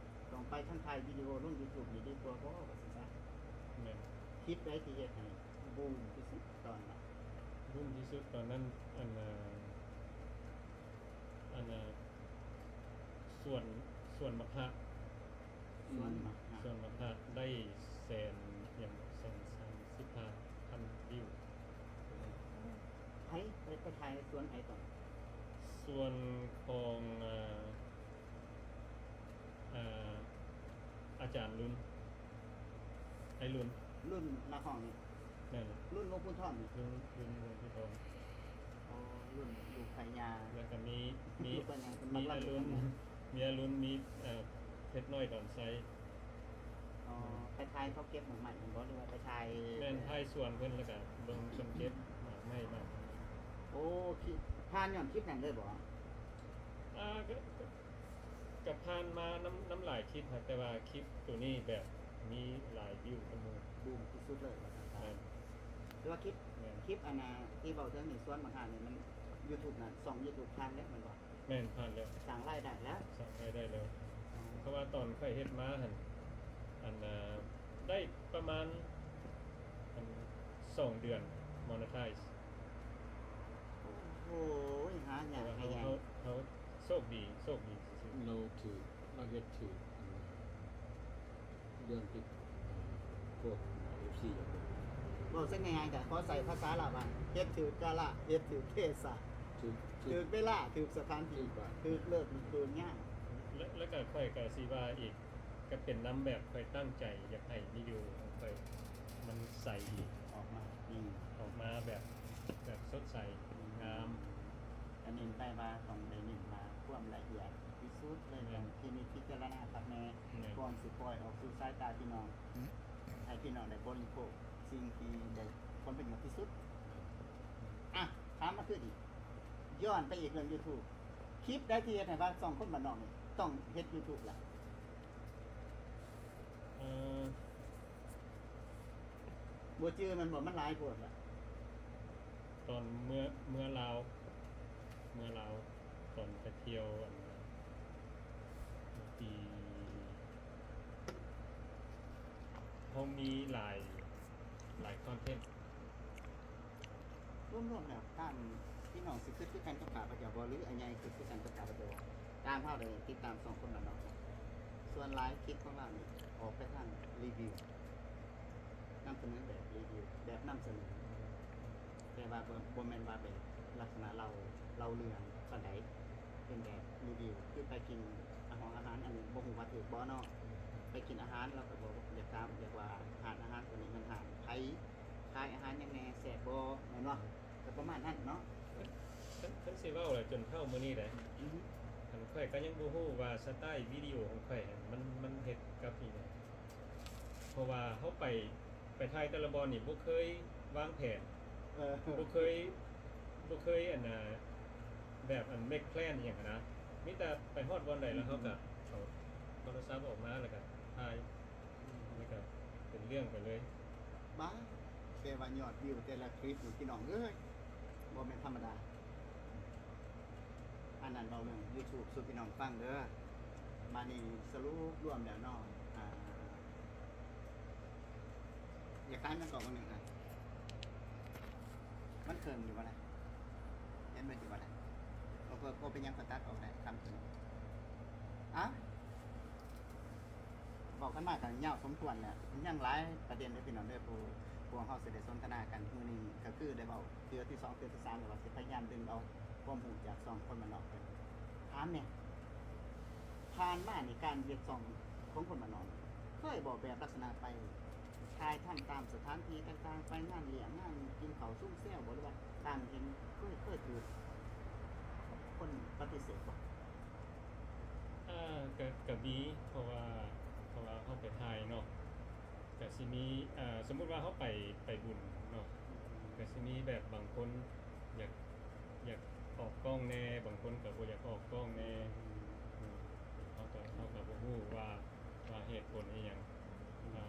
ຕ້ອງໄປທາງຖ່າຍວິດີໂອລົງຢູທູບນີ້ດີກວ່າບໍ່ ວ່າຊັ້ນຊະ ແມ່ນ ຄລິບໃດທີ່ເຮັດໃຫ້ບູມທີ່ສຸດຕອນນັ້ນ? ບູມທີ່ສຸດຕອນນັ້ນ ອັນ ເອີ ອັນ ເອີ ສວນ ສວນໝາກຮະ ສວນໝາກຮະ ສວນໝາກຮະໄດ້ແສນ ຫຍັງ ແສນສາມສິບຫ້າພັນວິວ. ໃຜ ໄປ ໄປຖ່າຍສວນໃຜຕອນ? ສວນຂອງ ເອີ ເອີ ອາຈານລຸນ ໄອ້ລຸນ ລຸນນັກຮ້ອງນີ້ ແມ່ນ ລຸນວົງພູທອນນີ້ ລຸນ ລຸນວົງພູທອນ ອໍ ລຸນລູກໄພຍາ ແລ້ວກໍມີ ມີ ລູກໄພຍາ ມີອາລຸນ ມີອາລຸນ ມີ ເອີ ເພັດນ້ອຍດອນໄຊ. ອໍ ໄປຖ່າຍເຂົາເກັບໝາກໄມ້ຫັ້ນບໍ່ ຫຼືວ່າໄປຖ່າຍ? ແມ່ນ ຖ່າຍສວນເພິ່ນ ແລ້ວກະເບິ່ງເພິ່ນເກັບໝາກໄມ້ ໝາກ ໂອ້ ຄລິບ ຜ່ານຍ້ອນຄລິບນັ້ນເລີຍບໍ່? ອ່າ ກະ ກະ ກະຜ່ານມານຳ ນຳຫຼາຍຄລິບຫັ້ນ ແຕ່ວ່າຄລິບໂຕນີ້ແບບມີຫຼາຍວິວກວ່າໝູ່ ບູມທີ່ສຸດເລີຍວ່າຊັ້ນຊະ. ແມ່ນ ແຕ່ວ່າຄລິບ ແມ່ນ ຄລິບອັນນ່າ ທີ່ເວົ້າເຖິງໃນສວນໝາກຮະນີ້ ມັນຢູທູບນັ້ນ ຊ່ອງຢູທູບຜ່ານແລ້ວແມ່ນບໍ່? ແມ່ນ ຜ່ານແລ້ວ ສ້າງລາຍໄດ້ແລ້ວ ສ້າງລາຍໄດ້ແລ້ວ ເພາະວ່າຕອນຂ້ອຍເຮັດມາຫັ້ນ ອັນ ເອີ ໄດ້ປະມານ ອັນ ສອງເດືອນ ໂມເນໄທ ໂອ້ຍ ຫາຍາກ ເພາະວ່າເຮົາ ຫາຍາກ ເຮົາ ເຮົາໂຊກດີ ໂຊກດີຊື່ໆ ເຮົາຖືກ ເຮົາເຮັດຖືກ ອັນ ເລື່ອງທີ່ພວກເອັຟຊີຢາກໄດ້ ເວົ້າຊັ້ນງ່າຍໆ ກໍຂໍໃຊ້ພາສາລາວວ່າ ເຮັດຖືກກາລະ ເຮັດຖືກເທສະ ຖືກ ຖືກເວລາ ຖືກສະຖານທີ່ ຖືກເລີກຖືກຍາມ ແລະ ແລະກໍຂ້ອຍກໍຊິວ່າອີກ ກໍເປັນນຳແບບຂ້ອຍຕັ້ງໃຈຢາກໃຫ້ວິດີໂອຂອງຂ້ອຍມັນໃສດີ ອອກມາດີ ອອກມາແບບ ແບບສົດໃສ ອືມ ງາມ ກໍເນັ້ນໄປວ່າຕ້ອງໄດ້ເນັ້ນວ່າຄວາມລະອຽດທີ່ສຸດເລີຍ ແມ່ນ ຕ້ອງພິນິດພິຈາລະນາຄັກແນ່ ແມ່ນ ກ່ອນຊິປ່ອຍອອກສູ່ສາຍຕາພີ່ນ້ອງ ໃຫ້ພີ່ນ້ອງໄດ້ບໍລິໂພກສິ່ງທີ່ໄດ້ຜົນປະໂຫຍດທີ່ສຸດ. ອ່ະ ຖາມມາຄືນອີກ ຍ້ອນໄປອີກເລື່ອງຢູທູບ ຄລິບໃດທີ່ເຮັດໃຫ້ວ່າຊ່ອງຄົນບ້ານນອກນີ້ຕ້ອງເຮັດຢູທູບລະ? ເອີ ບໍ່ຈື່ແມ່ນບໍ່? ມັນຫຼາຍໂພດລະ. ຕອນເມື່ອ ເມື່ອລາວ ເມື່ອລາວ ຕອນໄປທ່ຽວ ອັນ ປີ ເຮົາມີຫຼາຍ ຫຼາຍຄອນເທັນ. ລວມໆແລ້ວ ຕາມ ພີ່ນ້ອງຊິຄິດຄືກັນກັບຂ້າພະເຈົ້າບໍ່ ຫຼື ອາໃຫຍ່ຄິດຄືກັນກັບຂ້າພະເຈົ້າບໍ່? ຕາມເຮົາໄດ້ຕິດຕາມສອງຄົນບ້ານນອກ ສ່ວນຫຼາຍຄລິບຂອງລາວນີ້ອອກໄປທາງຣີວິວ ນຳສະເໜີແບບຣີວິວ ແບບນຳສະເໜີ ແຕ່ວ່າບໍ່ ບໍ່ແມ່ນວ່າແບບລັກສະນະເລົ່າ ເລົ່າເລື່ອງປານໃດ ເປັນແບບຣີວິວ ຄືໄປກິນອາຫອງອາຫານ ອັນນີ້ບໍ່ຮູ້ວ່າຖືກບໍ່ເນາະ ໄປກິນອາຫານ ລາວກໍບອກ ຢາກຖາມ ຢາກວ່າຮ້ານອາຫານໂຕນີ້ແມ່ນຮ້ານໃຜ ຂາຍອາຫານຫຍັງແດ່ ແຊບບໍ່ ແມ່ນບໍ່? ກໍປະມານນັ້ນເນາະ. ຄັນ ຄັນ ຄັນຊິເວົ້າແຫຼະ ຈົນເທົ່າມື້ນີ້ແຫຼະ ອືຮຶ ອັນຂ້ອຍກໍຍັງບໍ່ຮູ້ວ່າສະໄຕວີດີໂອຂອງຂ້ອຍຫັ້ນ ມັນ ມັນເຮັດກັບອີ່ຫຍັງ ເພາະວ່າເຮົາໄປ ໄປຖ່າຍແຕ່ລະບ່ອນນີ້ບໍ່ເຄີຍວາງແຜນ ເອີ ບໍ່ເຄີຍ ບໍ່ເຄີຍ ອັນນ່າ ແບບ ອັນ ເມກແພລນອີ່ຫຍັງຫັ້ນນະ ມີແຕ່ໄປຮອດບ່ອນໃດ ແລ້ວເຮົາກໍເອົາໂທລະສັບອອກມາ ແລ້ວກໍຖ່າຍ ແລ້ວກໍເປັນເລື່ອງໄປເລີຍ. ບ້າ ແຕ່ວ່າຍອດວິວແຕ່ລະຄລິບນີ້ ພີ່ນ້ອງເອີຍ ບໍ່ແມ່ນທຳມະດາ. ອັນນັ້ນເວົ້າເລື່ອງຢູທູບສູ່ພີ່ນ້ອງຟັງເດີ. ບາດນີ້ສະຫຼຸບລວມແລ້ວເນາະ ອ່າ ຢາກຖາມຫຍັງກໍບາງໜຶ່ງຫັ້ນ ມັນເຄິ່ງຢູ່ບໍ່ລະ? ເຫັນບໍ່ຢູ່ບໍ່ລະ? ບໍ່ ບໍ່ເປັນຫຍັງ ຂ້ອຍຕັດອອກໄດ້ ຄຳຕົວນີ້. ເອົ້າ ເວົ້າກັນມາກໍຍາວສົມຄວນແຫຼະ ຍັງຫຼາຍປະເດັນເດີພີ່ນ້ອງເດີ ຜູ້ ພວກເຮົາຊິໄດ້ສົນທະນາກັນມື້ນີ້ ກໍຄືໄດ້ເວົ້າເທື່ອທີສອງ ເທື່ອທີສາມ ແລ້ວວ່າຊິພະຍາຍາມດຶງເອົາຄວາມຮູ້ຈາກຊ່ອງຄົນບ້ານນອກໄປ. ຖາມແດ່ ຜ່ານມານີ້ການເຮັດຊ່ອງຂອງຄົນບ້ານນອກ ເຄີຍບໍ່ ແບບລັກສະນະໄປຖ່າຍທຳຕາມສະຖານທີ່ຕ່າງໆ ໄປງານລ້ຽງ ງານກິນເຂົ້າຊຸມແຊວບໍ່ ຫຼືວ່າຕ່າງແຫ່ງ ເຄີຍ ເຄີຍຖືກຄົນປະຕິເສດບໍ່? ເອີ ກະ ກະມີ ເພາະວ່າ ເພາະວ່າເຮົາໄປຖ່າຍເນາະ ກະຊິມີ ເອີ ສົມມຸດວ່າເຮົາໄປ ໄປບຸນເນາະ ກະ ຊິມີແບບບາງຄົນຢາກ ຢາກອອກກ້ອງແດ່ ບາງຄົນກໍບໍ່ຢາກອອກກ້ອງແດ່. ອືມ ເຮົາກໍ ເຮົາກໍບໍ່ຮູ້ວ່າ ວ່າເຫດຜົນອີ່ຫຍັງ. ອ່າ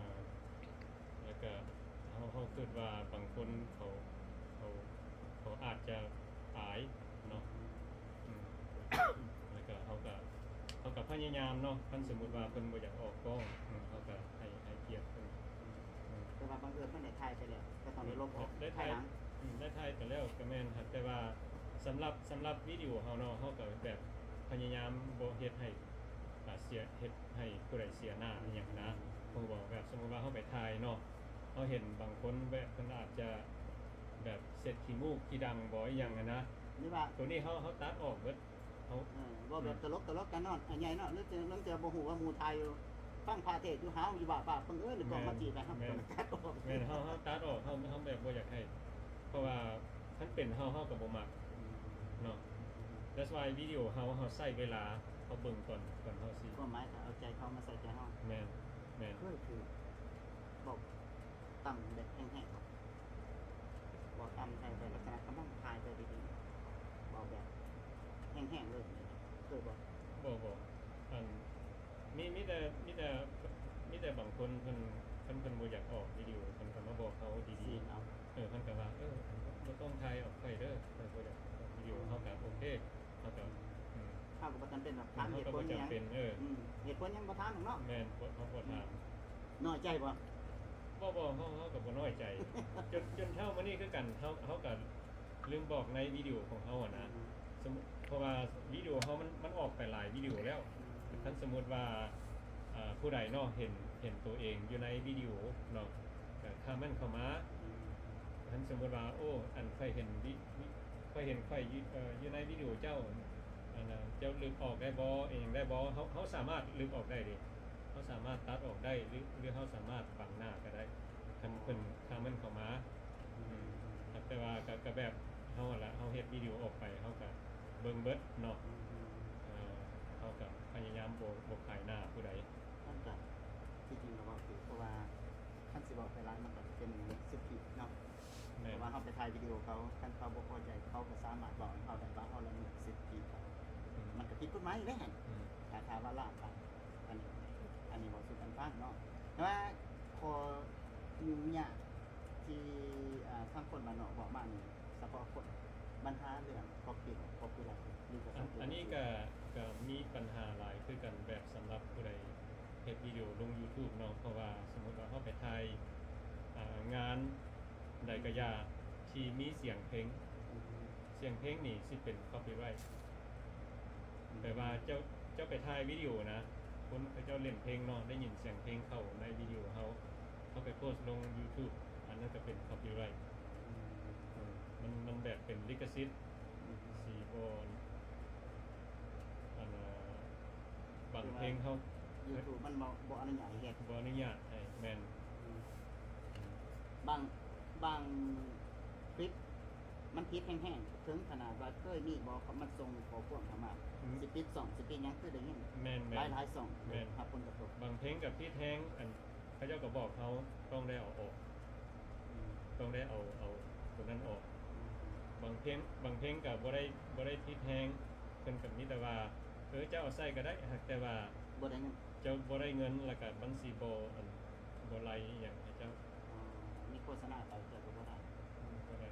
ແລ້ວກະເຮົາ ເຮົາຄິດວ່າບາງຄົນເຂົາ ເຂົາ ເຂົາອາດຈະອາຍເນາະ. ອືມ ແລ້ວກະເຮົາກະ ເຮົາກະພະຍາຍາມເນາະ ຄັນສົມມຸດວ່າເພິ່ນບໍ່ຢາກອອກກ້ອງ ອືມ ເຮົາກະໃຫ້ ໃຫ້ກຽດເພິ່ນ. ອືມ ແຕ່ວ່າບັງເອີນເພິ່ນໄດ້ຖ່າຍໄປແລ້ວ ກໍຕ້ອງໄດ້ລົບອອກ ໄດ້ຖ່າຍ ອືມ ໄດ້ຖ່າຍໄປແລ້ວກໍແມ່ນ ແຕ່ວ່າສຳລັບ ສຳລັບວິດີໂອເຮົາເນາະ ເຮົາກໍແບບພະຍາຍາມບໍ່ເຮັດໃຫ້ ອ່າ ເສຍ ເຮັດໃຫ້ຜູ້ໃດເສຍໜ້າອີ່ຫຍັງນະ. ຮູ້ບໍ່ ແບບສົມມຸດວ່າເຮົາໄປຖ່າຍເນາະ ເຮົາເຫັນບາງຄົນແບບເພິ່ນອາດຈະແບບເຊັດຂີ້ມູກຂີ້ດັງບໍ່ ອີ່ຫຍັງຫັ້ນນະ ຫຼືວ່າ ໂຕນີ້ເຮົາ ເຮົາຕັດອອກເບິດ. ເຮົາ ເອີ ເວົ້າແບບ ອືມ ຕະຫຼົກໆກັນເນາະ ອັນໃຫຍ່ເນາະ ລາງເທື່ອ ລາງເທື່ອບໍ່ຮູ້ວ່າໝູ່ຖ່າຍຢູ່ ຟັງພາເທດຢູ່ ຫາວຢູ່ບ້າໆ ບັງເອີນກ້ອງມາຈີບໃຫ້ເຮົາ ແມ່ນ ຕັດອອກ ແມ່ນ ເຮົາ ເຮົາຕັດອອກ ເຮົາ ເຮົາແບບບໍ່ຢາກໃຫ້ ເພາະວ່າຄັນເປັນເຮົາ ເຮົາກໍບໍ່ມັກເນາະ. That's why ວິດີໂອເຮົາ ເຮົາໃຊ້ເວລາ ເຮົາເບິ່ງກ່ອນ ກ່ອນເຮົາຊິ ຄວາມໝາຍກໍເອົາໃຈເຂົາມາໃສ່ໃຈເຮົາ. ແມ່ນ ແມ່ນ ເຄີຍຖືກເວົ້າ ຕຳແບບແຮງໆ ເວົ້າຕຳໃສ່ໄປ ລັກສະນະກຳລັງຖ່າຍໄປດີໆ ເວົ້າແບບແຮງໆເລີຍ ເຄີຍບໍ່? ບໍ່ ບໍ່ ອັນ ມີ ມີແຕ່ ມີແຕ່ ມີແຕ່ບາງຄົນເພິ່ນ ເພິ່ນ ເພິ່ນບໍ່ຢາກອອກວິດີໂອ ເພິ່ນກໍມາບອກເຮົາດີໆ ເອີ ເພິ່ນກໍວ່າ ເອີ ບໍ່ຕ້ອງຖ່າຍອອກຂ້ອຍເດີ ຂ້ອຍບໍ່ຢາກອອກວິດີໂອ. ເຮົາກໍໂອເຄ ເຮົາກໍ ອືມ ເຮົາກໍບໍ່ຈຳເປັນດອກ ຖາມເຫດຜົນຫຍັງ ເອີ ອືມ ເຫດຜົນຫຍັງບໍ່ຖາມດອກເນາະ. ແມ່ນ ເຮົາບໍ່ຖາມ. ນ້ອຍໃຈບໍ່? ບໍ່ ບໍ່ ເຮົາ ເຮົາກໍບໍ່ນ້ອຍໃຈ ຈົນ ຈົນເທົ່າມື້ນີ້ຄືກັນ ເຮົາ ເຮົາກໍລືມບອກໃນວິດີໂອຂອງເຮົາຫັ້ນນະ ອືມ ສົມ ເພາະວ່າວິດີໂອເຮົາມັນ ມັນອອກໄປຫຼາຍວິດີໂອແລ້ວ. ອືມ ຄັນສົມມຸດວ່າ ເອີ ຜູ້ໃດເນາະ ເຫັນ ເຫັນໂຕເອງຢູ່ໃນວິດີໂອເນາະ ກໍຄອມເມັນເຂົ້າມາ. ອືມ ຄັນສົມມຸດວ່າ ໂອ້ ອັນ ຂ້ອຍເຫັນວິ ວິ ຂ້ອຍເຫັນຂ້ອຍຢູ່ ເອີ ຢູ່ໃນວິດີໂອເຈົ້າ ອັນ ເຈົ້າລຶບອອກໄດ້ບໍ່ ອີ່ຫຍັງໄດ້ບໍ່? ເຮົາ ເຮົາສາມາດລຶບອອກໄດ້ເດ້ ເຮົາສາມາດຕັດອອກໄດ້ ຫຼື ຫຼືເຮົາສາມາດບັງໜ້າກໍໄດ້ ຄັນເພິ່ນ ຄອມເມັນເຂົ້າມາ. ອືມ ແຕ່ວ່າກໍ ກໍແບບເຮົາຫັ້ນລະ ເຮົາເຮັດວິດີໂອອອກໄປ ເຮົາກໍເບິ່ງເບິດເນາະ. ອືມ ເອີ ເຮົາກໍພະຍາຍາມບໍ່ ບໍ່ຂາຍໜ້າຜູ້ໃດ. ມັນກໍ ທີ່ຈິງກໍເວົ້າຖືກ ເພາະວ່າຄັນຊິເວົ້າໄປຫຼາຍ ມັນກໍເປັນສິດທິເນາະ. ແມ່ນ ເພາະວ່າເຮົາໄປຖ່າຍວິດີໂອເຂົາ ຄັນເຂົາບໍ່ພໍໃຈ ເຂົາກໍສາມາດເວົ້າໃຫ້ເຮົາໄດ້ວ່າເຮົາລະເມີດສິດທິເຂົາ. ອືມ ມັນກໍຜິດກົດໝາຍຢູ່ເດ້ຫັ້ນ. ອືມ ຖ້າ ຖ້າວ່າລາບໄປ ອັນ ອັນນີ້ເວົ້າສູ່ກັນຟັງເນາະ ແຕ່ວ່າຂໍ້ຫຍຸ້ງຍາກທີ່ ອ່າ ທາງຄົນບ້ານນອກບອກມານີ້ ສະເພາະຄົນ ບັນຫາເລື່ອງ copy copyright ນີ້ກໍ ອັນ ສຳຄັນ ອັນນີ້ກໍ ກໍມີບັນຫາຫຼາຍຄືກັນ ແບບສຳລັບຜູ້ໃດເຮັດວິດີໂອລົງ YouTube ເນາະ ເພາະວ່າສົມມຸດວ່າເຮົາໄປຖ່າຍ ອ່າ ງານໃດກໍຢ່າ ທີ່ມີສຽງເພງ ອືມ ສຽງເພງນີ້ຊິເປັນ copyright ແປວ່າເຈົ້າ ເຈົ້າໄປຖ່າຍວິດີໂອນະ ຄົນເຂົາເຈົ້າຫຼິ້ນເພງເນາະ ໄດ້ຍິນສຽງເພງເຂົ້າໃນວິດີໂອເຮົາ ເຮົາໄປໂພສລົງ YouTube ອັນນັ້ນກໍເປັນ copyright. ອືມ ເອີ ມັນ ມັນແບບເປັນລິຂະສິດ ອືມ ຊິບໍ່ ອັນ ບາງເພງເຮົາ YouTube ມັນບໍ່ ບໍ່ອະນຸຍາດໃຫ້ເຮັດ ບໍ່ອະນຸຍາດໃຫ້ ແມ່ນ. ອືມ ບາງ ບາງຄລິບມັນຜິດແຮງໆ ເຖິງຂະໜາດວ່າເຄີຍມີບໍ່ ເຂົາມາສົ່ງຂໍ້ຄວາມເຂົ້າມາ ອືມ ຊິປິດຊ່ອງ ຊິປິດຫຍັງ ຄືໄດ້ຍິນ ແມ່ນໆ ຫຼາຍໆຊ່ອງ ແມ່ນ ຮັບຜົນກະທົບ. ບາງເພງກໍຜິດແຮງ ອັນ ເຂົາເຈົ້າກໍບອກເຮົາຕ້ອງໄດ້ເອົາອອກ ອືມ ຕ້ອງໄດ້ເອົາ ເອົາໂຕນັ້ນອອກ. ອືມ ບາງເພງ ບາງເພງກໍບໍ່ໄດ້ ບໍ່ໄດ້ຜິດແຮງ ເພິ່ນກໍມີແຕ່ວ່າ ເອີ ເຈົ້າເອົາໃສ່ກໍໄດ້ ຫາກແຕ່ວ່າບໍ່ໄດ້ເງິນ ເຈົ້າບໍ່ໄດ້ເງິນ ແລ້ວກໍມັນຊິບໍ່ ອັນ ບໍ່ໄລ່ອີ່ຫຍັງໃຫ້ເຈົ້າ. ອໍ ມີໂຄສະນາໄປ ເຈົ້າກໍບໍ່ໄດ້ ອືມ ບໍ່ໄດ້.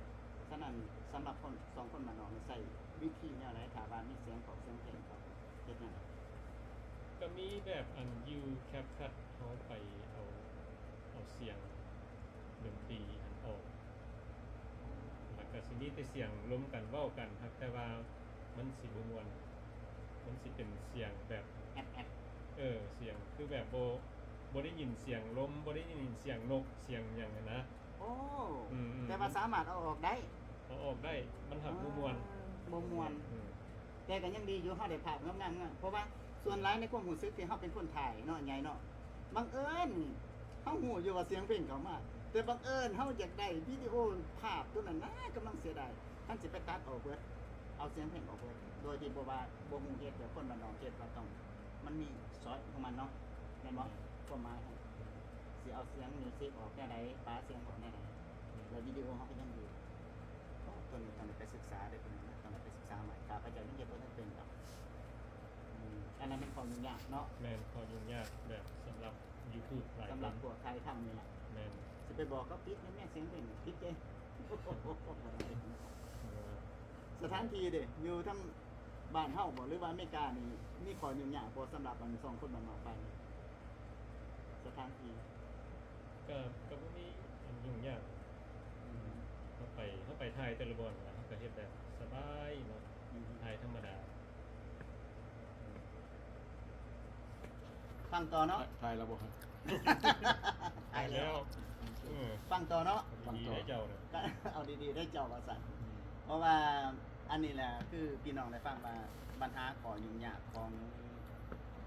ສະນັ້ນ ສຳລັບຄົນ ສອງຄົນບ້ານນອກນີ້ ໃຊ້ວິທີແນວໃດ ຖ້າວ່າມີສຽງຂອງສຽງເພງ ເຂົາເຮັດແນວໃດ? ກໍມີແບບ ອັນ ຢູ່ CapCut ເຮົາໄປເອົາ ເອົາສຽງດົນຕີຫັ້ນອອກ ແລ້ວກໍຊິມີແຕ່ສຽງລົມກັນເວົ້າກັນ ຫາກແຕ່ວ່າມັນຊິບໍ່ມ່ວນ ມັນຊິເປັນສຽງແບບແອບໆ ເອີ ສຽງຄືແບບບໍ່ ບໍ່ໄດ້ຍິນສຽງລົມ ບໍ່ໄດ້ຍິນສຽງນົກ ສຽງຫຍັງຫັ້ນນະ. ໂອ້ ອືມໆ ແຕ່ວ່າສາມາດເອົາອອກໄດ້ ເອົາອອກໄດ້ ມັນຫາກບໍ່ມ່ວນ ບໍ່ມ່ວນ. ອືມ ແຕ່ກໍຍັງດີຢູ່ ເຮົາໄດ້ພາບງາມໆ ເພາະວ່າສ່ວນຫຼາຍໃນຄວາມຮູ້ສຶກທີ່ເຮົາເປັນຄົນຖ່າຍເນາະ ໃຫຍ່ເນາະ ບັງເອີນເຮົາຮູ້ຢູ່ວ່າສຽງເພງເຂົ້າມາ ແຕ່ບັງເອີນເຮົາຢາກໄດ້ວິດີໂອພາບໂຕນັ້ນນະ ກຳລັງເສຍດາຍ ຄັນຊິໄປຕັດອອກເບິດ ເອົາສຽງເພງອອກເບິດ ໂດຍທີ່ບໍ່ວ່າ ບໍ່ຮູ້ເຫດ ແບບຄົນບ້ານນອກເຮັດວ່າຕ້ອງ ມັນມີຊອຍຂອງມັນເນາະ ແມ່ນບໍ່? ອືມ ຄວາມໝາຍຫັ້ນ ຊິເອົາສຽງມິວສິກອອກແນວໃດ ປະສຽງອອກແນວໃດ ອືມ ແລ້ວວິດີໂອເຮົາກໍຍັງຢູ່. ເພິ່ນກໍຕ້ອງໄດ້ໄປສຶກສາເດ້ ເພິ່ນກໍຕ້ອງໄດ້ໄປສຶກສາໃໝ່ ຂ້າພະເຈົ້າຍັງເຮັດບໍ່ທັນເປັນດອກ. ອືມ ອັນນັ້ນແມ່ນຂໍ້ຫຍຸ້ງຍາກເນາະ. ແມ່ນ ຂໍ້ຫຍຸ້ງຍາກແບບສຳລັບ YouTube ຫຼາຍຄົນ ສຳລັບພວກຖ່າຍທຳນີ້ແຫຼະ. ແມ່ນ ຊິໄປບອກເຂົາປິດແມ່ນສຽງເພງ ຜິດເດ້. ເອີ ສະຖານທີ່ເດ້ ຢູ່ທາງບ້ານເຮົາບໍ ຫຼືວ່າອາເມລິການີ້ ມີຂໍ້ຫຍຸ້ງຍາກບໍ່ ສຳລັບອັນສອງຄົນບ້ານນອກໄປນີ້ ສະຖານທີ່? ກໍ ກໍບໍ່ມີຫຍັງຫຍຸ້ງຍາກ. ອືມ ເຮົາໄປ ເຮົາໄປຖ່າຍແຕ່ລະບ່ອນ ເຮົາກໍເຮັດແບບສະບາຍເນາະ. ອືມ ຖ່າຍທຳມະດາ. ອືມ ຟັງຕໍ່ເນາະ. ຖ່າຍ ຖ່າຍແລ້ວບໍ່? ຖ່າຍແລ້ວ. ເອີ ຟັງຕໍ່ເນາະ. ເອົາດີໆ ເຈົ້ານະ ເອົາດີໆ ເຈົ້າວ່າຊັ້ນ. ອືມ ເພາະວ່າອັນນີ້ແຫຼະ ຄືພີ່ນ້ອງໄດ້ຟັງວ່າບັນຫາຂໍ້ຫຍຸ້ງຍາກຂອງ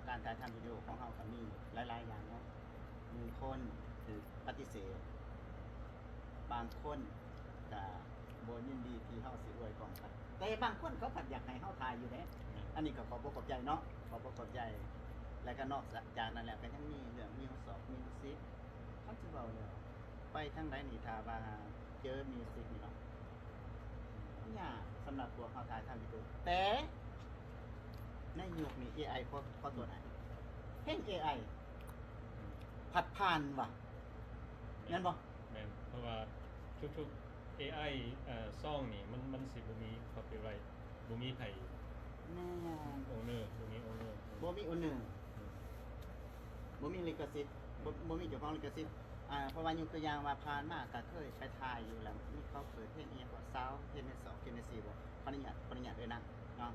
ການຖ່າຍທຳວິດີໂອຂອງເຮົາກໍມີຫຼາຍໆຢ່າງເນາະ. ບາງຄົນຖືກປະຕິເສດ ບາງຄົນກະບໍ່ຍິນດີທີ່ເຮົາຊິອວຍກ້ອງກັນ ແຕ່ບາງຄົນເຂົາພັດຢາກໃຫ້ເຮົາຖ່າຍຢູ່ເດ້. ແມ່ນ ອັນນີ້ກໍຂອບອົກຂອບໃຈເນາະ ຂອບອົກຂອບໃຈ. ແລ້ວກໍນອກຈາກນັ້ນແລ້ວ ກໍຍັງມີເລື່ອງມິວຊອກມິວສິກ ຄັນຊິເວົ້າແລ້ວ ໄປທາງໃດນີ້ ຖ້າວ່າເຈີມິວສິກນີ້ເນາະ ມັນຍາກສຳລັບພວກເຮົາຖ່າຍທຳວິດີໂອ. ແຕ່ໃນຍຸກນີ້ ເອໄອ ຂໍ ຂໍໂທດອ້າຍ ເພງເອໄອ ອືມ ພັດຜ່ານວ່າ ແມ່ນບໍ່? ແມ່ນ ເພາະວ່າທຸກໆ ເອໄອ ເອີ ຊອງນີ້ ມັນ ມັນຊິບໍ່ມີ copyright ບໍ່ມີໃຜ ແມ່ນ owner ບໍ່ມີ owner ບໍ່ມີ owner ອືມ ບໍ່ມີລິຂະສິດ ບໍ່ ບໍ່ມີເຈົ້າຂອງລິຂະສິດ. ອ່າ ເພາະວ່າຍົກຕົວຢ່າງວ່າ ຜ່ານມາກໍເຄີຍໄປຖ່າຍຢູ່ ແລ້ວມີເຂົາເປີດເພງອີ່ຫຍັງກໍ ຊາວ ເຮັດໃນຊອກ ເຮັດໃນຊີບໍ່ ຂໍອະນຸຍາດ ຂໍອະນຸຍາດເອີ້ນນາງເນາະ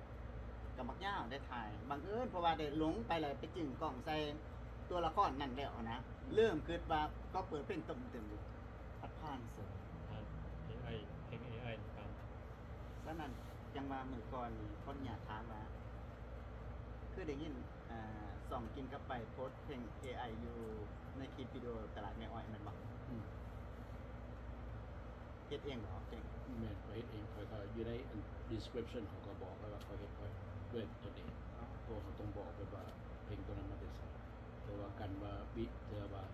ກໍບັກຍາວໄດ້ຖ່າຍ. ບັງເອີນ ເພາະວ່າໄດ້ຫຼົງໄປ ແລ້ວໄປຈຶ່ງກ້ອງໃສ່ຕົວລະຄອນນັ້ນແລ້ວນະ ເລີ່ມຄິດວ່າກໍເປີດເພງຕຶມໆຢູ່ ພັດຜ່ານເສີຍ ເອໄອ ເພງເອໄອນຳກັນ. ສະນັ້ນຈັ່ງວ່າມື້ກ່ອນນີ້ ຂໍອະນຸຍາດຖາມວ່າ ຄືໄດ້ຍິນ ອ່າ ຊ່ອງກິນກັບໄປໂພສເພງເອໄອຢູ່ໃນຄລິບວິດີໂອຕະຫຼາດແມ່ອ້ອຍແມ່ນບໍ່? ອືມ ເຮັດເອງບໍ່ເພງ? ແມ່ນ ຂ້ອຍເຮັດເອງ. ຂ້ອຍກໍຢູ່ໃນອັນ description ເຂົາກໍບອກໄວ້ວ່າຂ້ອຍເຮັດ ຂ້ອຍດ້ວຍຕົນເອງ. ອໍ ເພາະວ່າເຮົາຕ້ອງບອກເພິ່ນວ່າເພງຕົວນັ້ນມາແຕ່ໃສ ເພື່ອວ່າກັນວ່າບິ ເພື່ອວ່າ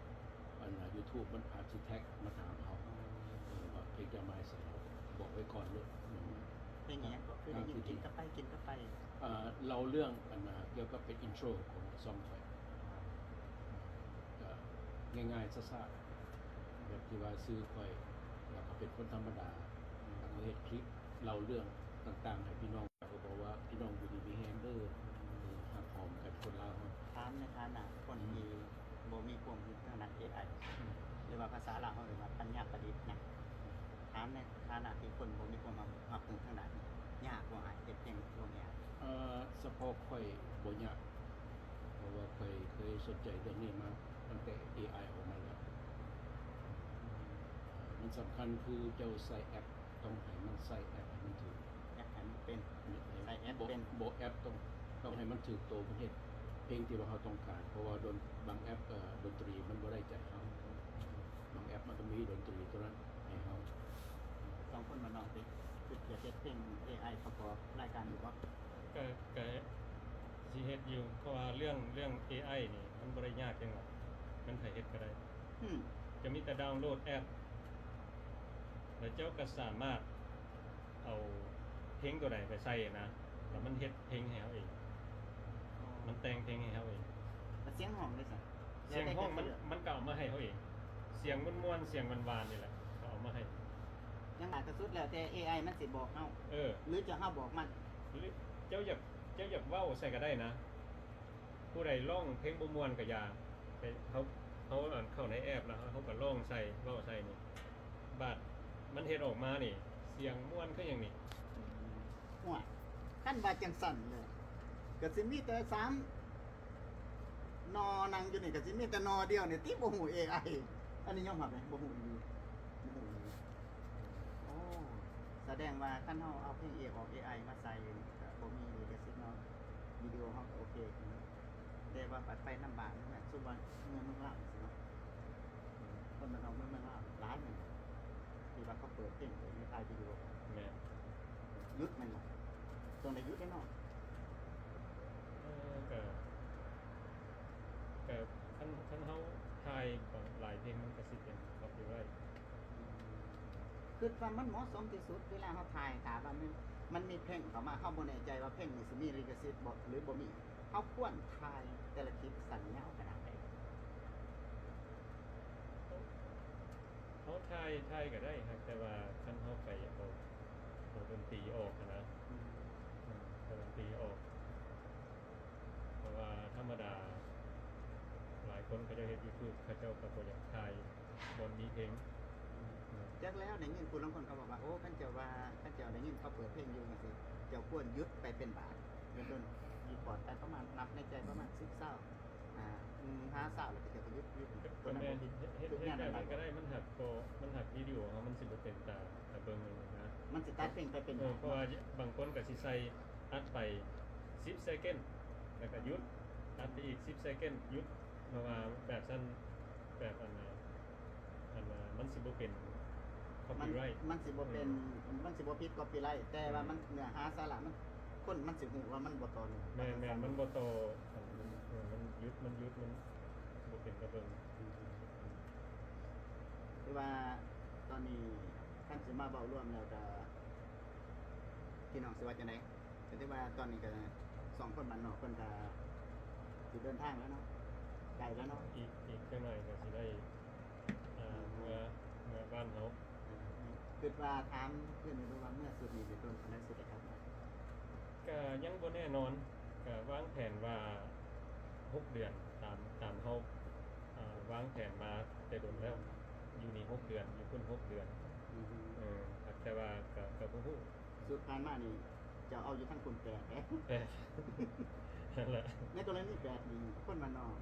ອັນນ່າ YouTube ມັນອາດຊິແທັກມາຖາມເຮົາ ເອີ ວ່າເພງຈະມາໃສ ເຮົາບອກໄວ້ກ່ອນໂລດ. ເພງອີ່ຫຍັງກໍຄືໄດ້ຍິນ ກິນກັບໄປ ກິນກັບໄປ ເອີ ເລົ່າເລື່ອງ ອັນນ່າ ກ່ຽວກັບເປັນ intro ຂອງຊ່ອງຂ້ອຍ ກໍງ່າຍໆ ຊ້າໆ ແບບທີ່ວ່າຊື່ຂ້ອຍ ແລ້ວກໍເປັນຄົນທຳມະດາ ແລ້ວກໍເຮັດຄລິບເລົ່າເລື່ອງຕ່າງໆ ໃຫ້ພີ່ນ້ອງ ກໍບອກວ່າ ພີ່ນ້ອງຢູ່ດີມີແຮງເດີ ຮັກຫອມກັນຄົນລາວເຮົາ. ຖາມໃນຖານະຄົນທີ່ ອືມ ບໍ່ມີຄວາມຮູ້ທາງດ້ານເອໄອ ອືມ ຫຼືວ່າພາສາລາວເຮົາເອີ້ນວ່າປັນຍາປະດິດນະ ອືມ ຖາມໃນຖານະທີ່ຄົນບໍ່ມີຄວາມຮັບ ຮັບຮູ້ທາງດ້ານນີ້ ຍາກບໍ່ອ້າຍ ເຮັດເພງລົງເອໄອ? ເອີ ສະເພາະຂ້ອຍບໍ່ຍາກ ເພາະວ່າຂ້ອຍເຄີຍສົນໃຈເລື່ອງນີ້ມາຕັ້ງແຕ່ເອໄອອອກມາແລ້ວ. ເອີ ມັນສຳຄັນຄືເຈົ້າໃຊ້ແອັບ ຕ້ອງໃຫ້ມັນໃຊ້ແອັບໃຫ້ມັນຖືກ ແອັບໃຫ້ມັນເປັນ ໃຊ້ແອັບເປັນ ບໍ່ແອັບ ຕ້ອງ ຕ້ອງໃຫ້ມັນຖືກໂຕ ມັນເຮັດເພງທີ່ວ່າເຮົາຕ້ອງການ ເພາະວ່າດົນ ບາງແອັບ ເອີ ດົນຕີມັນບໍ່ໄດ້ໃຈເຮົາ ບາງແອັບມັນກໍມີດົນຕີຕົວນັ້ນໃຫ້ເຮົາ. ສອງຄົນບ້ານນອກນີ້ ຄິດຢາກເຮັດເພງເອໄອປະກອບລາຍການຢູ່ບໍ່? ກໍ ກໍຊິເຮັດຢູ່ ເພາະວ່າເລື່ອງ ເລື່ອງເອໄອນີ້ມັນບໍ່ໄດ້ຍາກຫຍັງດອກ ມັນໃຜເຮັດກໍໄດ້. ອືມ ເຈົ້າມີແຕ່ດາວໂຫຼດແອັບ ແລ້ວເຈົ້າກໍສາມາດເອົາເພງຕົວໃດໄປໃສ່ນະ ແລ້ວມັນເຮັດເພງໃຫ້ເຮົາເອງ ມັນແຕ່ງເພງໃຫ້ເຮົາເອງ. ແລ້ວສຽງຮ້ອງເດຊະ? ສຽງຮ້ອງມັນ ມັນກໍເອົາມາໃຫ້ເຮົາເອງ ສຽງມ່ວນໆ ສຽງຫວານໆ ນີ້ແຫຼະ ກໍເອົາມາໃຫ້. ຢ່າງຫຼາຍກໍສຸດແລ້ວແຕ່ເອໄອມັນຊິບອກເຮົາ ເອີ ຫຼືຈະເຮົາບອກມັນ ຫຼືເຈົ້າຢາກ ເຈົ້າຢາກເວົ້າໃສ່ກໍໄດ້ນະ ຜູ້ໃດຮ້ອງເພງບໍ່ມ່ວນກໍຢ່າ ແຕ່ເຮົາ ເຮົາ ອັນ ເຂົ້າໃນແອັບແລ້ວ ເຮົາກໍຮ້ອງໃສ່ ເວົ້າໃສ່ນີ້ ບາດມັນເຮັດອອກມານີ້ ສຽງມ່ວນຄືຫຍັງນີ້. ອືມ ໂອ້ຍ ຄັນວ່າຈັ່ງຊັ້ນເລີຍ ກໍຊິມີແຕ່ສາມໜໍ່ນັ່ງຢູ່ນີ້ ກໍຊິມີແຕ່ໜໍ່ດຽວນີ້ຕິ ບໍ່ຮູ້ເອໄອ. ອັນນີ້ຍອມຮັບເລີຍ ບໍ່ຮູ້ອີ່ຫຼີ ບໍ່ຮູ້ອີ່ຫຼີ. ໂອ້ ສະແດງວ່າຄັນເຮົາເອົາເພງເອ ອອກເອໄອມາໃສ່ ກໍບໍ່ມີລິຂະສິດເນາະ ວິດີໂອເຮົາກໍໂອເຄ. ແຕ່ວ່າບັດໄປນຳບ້ານເມືອງ ສົມມຸດວ່າເມືອງ ເມືອງລາວຈັ່ງຊີ້ເນາະ ຄົນບ້ານເຮົາເມືອງ ເມືອງລາວຫຼາຍແມ່ນບໍ່ ທີ່ວ່າເຂົາເປີດເພງ ເປີດຖ່າຍວິດີໂອ? ແມ່ນ. ຢຸດແມ່ນບໍ່? ຕ້ອງໄດ້ຢຸດແນ່ນອນ. ເອີ ກໍ ກໍຄັນ ຄັນເຮົາຖ່າຍຫຼາຍເພງ ມັນກໍຊິເປັນ copyright. ອືມ. ຄິດວ່າມັນເໝາະສົມທີ່ສຸດ ເວລາເຮົາຖ່າຍ ຖ້າວ່າມັນ ມັນມີເພງເຂົ້າມາ ເຮົາບໍ່ແນ່ໃຈວ່າເພງນີ້ຊິມີລິຂະສິດບໍ່ ຫຼືບໍ່ມີ ເຮົາຄວນຖ່າຍແຕ່ລະຄລິບສັ້ນຍາວຂະໜາດໃດ? ເຮົາຖ່າຍ ຖ່າຍກໍໄດ້ ຫາກແຕ່ວ່າຄັນເຮົາໄປເອົາ ເອົາດົນຕີອອກຫັ້ນນະ ອືມ ເອີ ເອົາດົນຕີອອກ ເພາະວ່າທຳມະດາຫຼາຍຄົນເຂົາເຈົ້າເຮັດຢູທູບ ເຂົາເຈົ້າກໍບໍ່ຢາກຖ່າຍບ່ອນມີເພງ. ອືມ ຈັກແລ້ວໄດ້ຍິນຜູ້ລາງຄົນເຂົາບອກວ່າ ໂອ້ ຄັນເຈົ້າວ່າ ຄັນເຈົ້າໄດ້ຍິນເຂົາເປີດເພງຢູ່ຈັ່ງຊີ້ ເຈົ້າຄວນຢຸດໄປເປັນບາດ ເປັນຕົ້ນ ຢູ່ປອດໄປປະມານ ນັບໃນໃຈປະມານສິບ ຊາວ ອາ ອືມ ຫາຊາວ ແລ້ວເຂົາເຈົ້າກໍຢຸດ ຢຸດ ກໍແມ່ນ ເຮັດ ເຮັດແບບນັ້ນກໍໄດ້ ມັນຫາກກໍ ມັນຫາກວິດີໂອເຮົາມັນຊິບໍ່ເປັນຕາ ຕາເບິ່ງຫັ້ນນະ ມັນຊິຕັດເພງໄປເປັນ ເອີ ເພາະວ່າບາງຄົນກໍຊິໃສ່ ອັດໄປສິບເຊັກເກັນ ແລ້ວກໍຢຸດ ອັດໄປອີກສິບເຊັກເກັນ ຢຸດ ເພາະວ່າແບບຊັ້ນ ແບບອັນ ອັນ ມັນຊິບໍ່ເປັນຄອບພີໄຣ ມັນ ມັນຊິບໍ່ເປັນ ອືມ ມັນຊິບໍ່ຜິດຄອບພີໄຣ ແຕ່ວ່າ ອືມ ມັນ ເນື້ອຫາສາລະມັນ ຄົນມັນຊິຮູ້ວ່າມັນບໍ່ຕໍ່ເນື່ອງ ແມ່ນໆ ມັນບໍ່ຕໍ່ ມັນ ເອີ ມັນຢຸດ ມັນຢຸດ ມັນບໍ່ເປັນຕາເບິ່ງ. ອືມ ຄືວ່າຕອນນີ້ຄັນຊິມາເວົ້າລວມແລ້ວກໍ ພີ່ນ້ອງຊິວ່າຈັ່ງໃດ? ກໍຖືວ່າຕອນນີ້ກໍສອງຄົນບ້ານນອກເພິ່ນກໍຊິເດີນທາງແລ້ວເນາະ ໃກ້ແລ້ວເນາະ ອີກ ອີກຈັກໜ້ອຍກໍຊິໄດ້ ເອີ ເມືອ ເມືອບ້ານເຮົາ. ຄິດວ່າຖາມເພື່ອນເບິ່ງວ່າເມືອຊຸດນີ້ເປັນຕົ້ນ ອັນໃດຊິໄດ້ກັບມາ? ກະຍັງບໍ່ແນ່ນອນ ກະວາງແຜນວ່າຫົກເດືອນ ຕາມ ຕາມເຮົາ ເອີ ວາງແຜນມາແຕ່ດົນແລ້ວ ຢູ່ນີ້ຫົກເດືອນ ຢູ່ພຸ້ນຫົກເດືອນ. ອືຮຶ ເອີ ແຕ່ວ່າກະ ກະບໍ່ຮູ້ ຊຸດຜ່ານມານີ້ ເຈົ້າເອົາຢູ່ທາງພຸ້ນແປດເດ້. ແປດ ນັ້ນແຫຼະ. ໃນກໍລະນີແປດນີ້ ຄົນບ້ານນອກ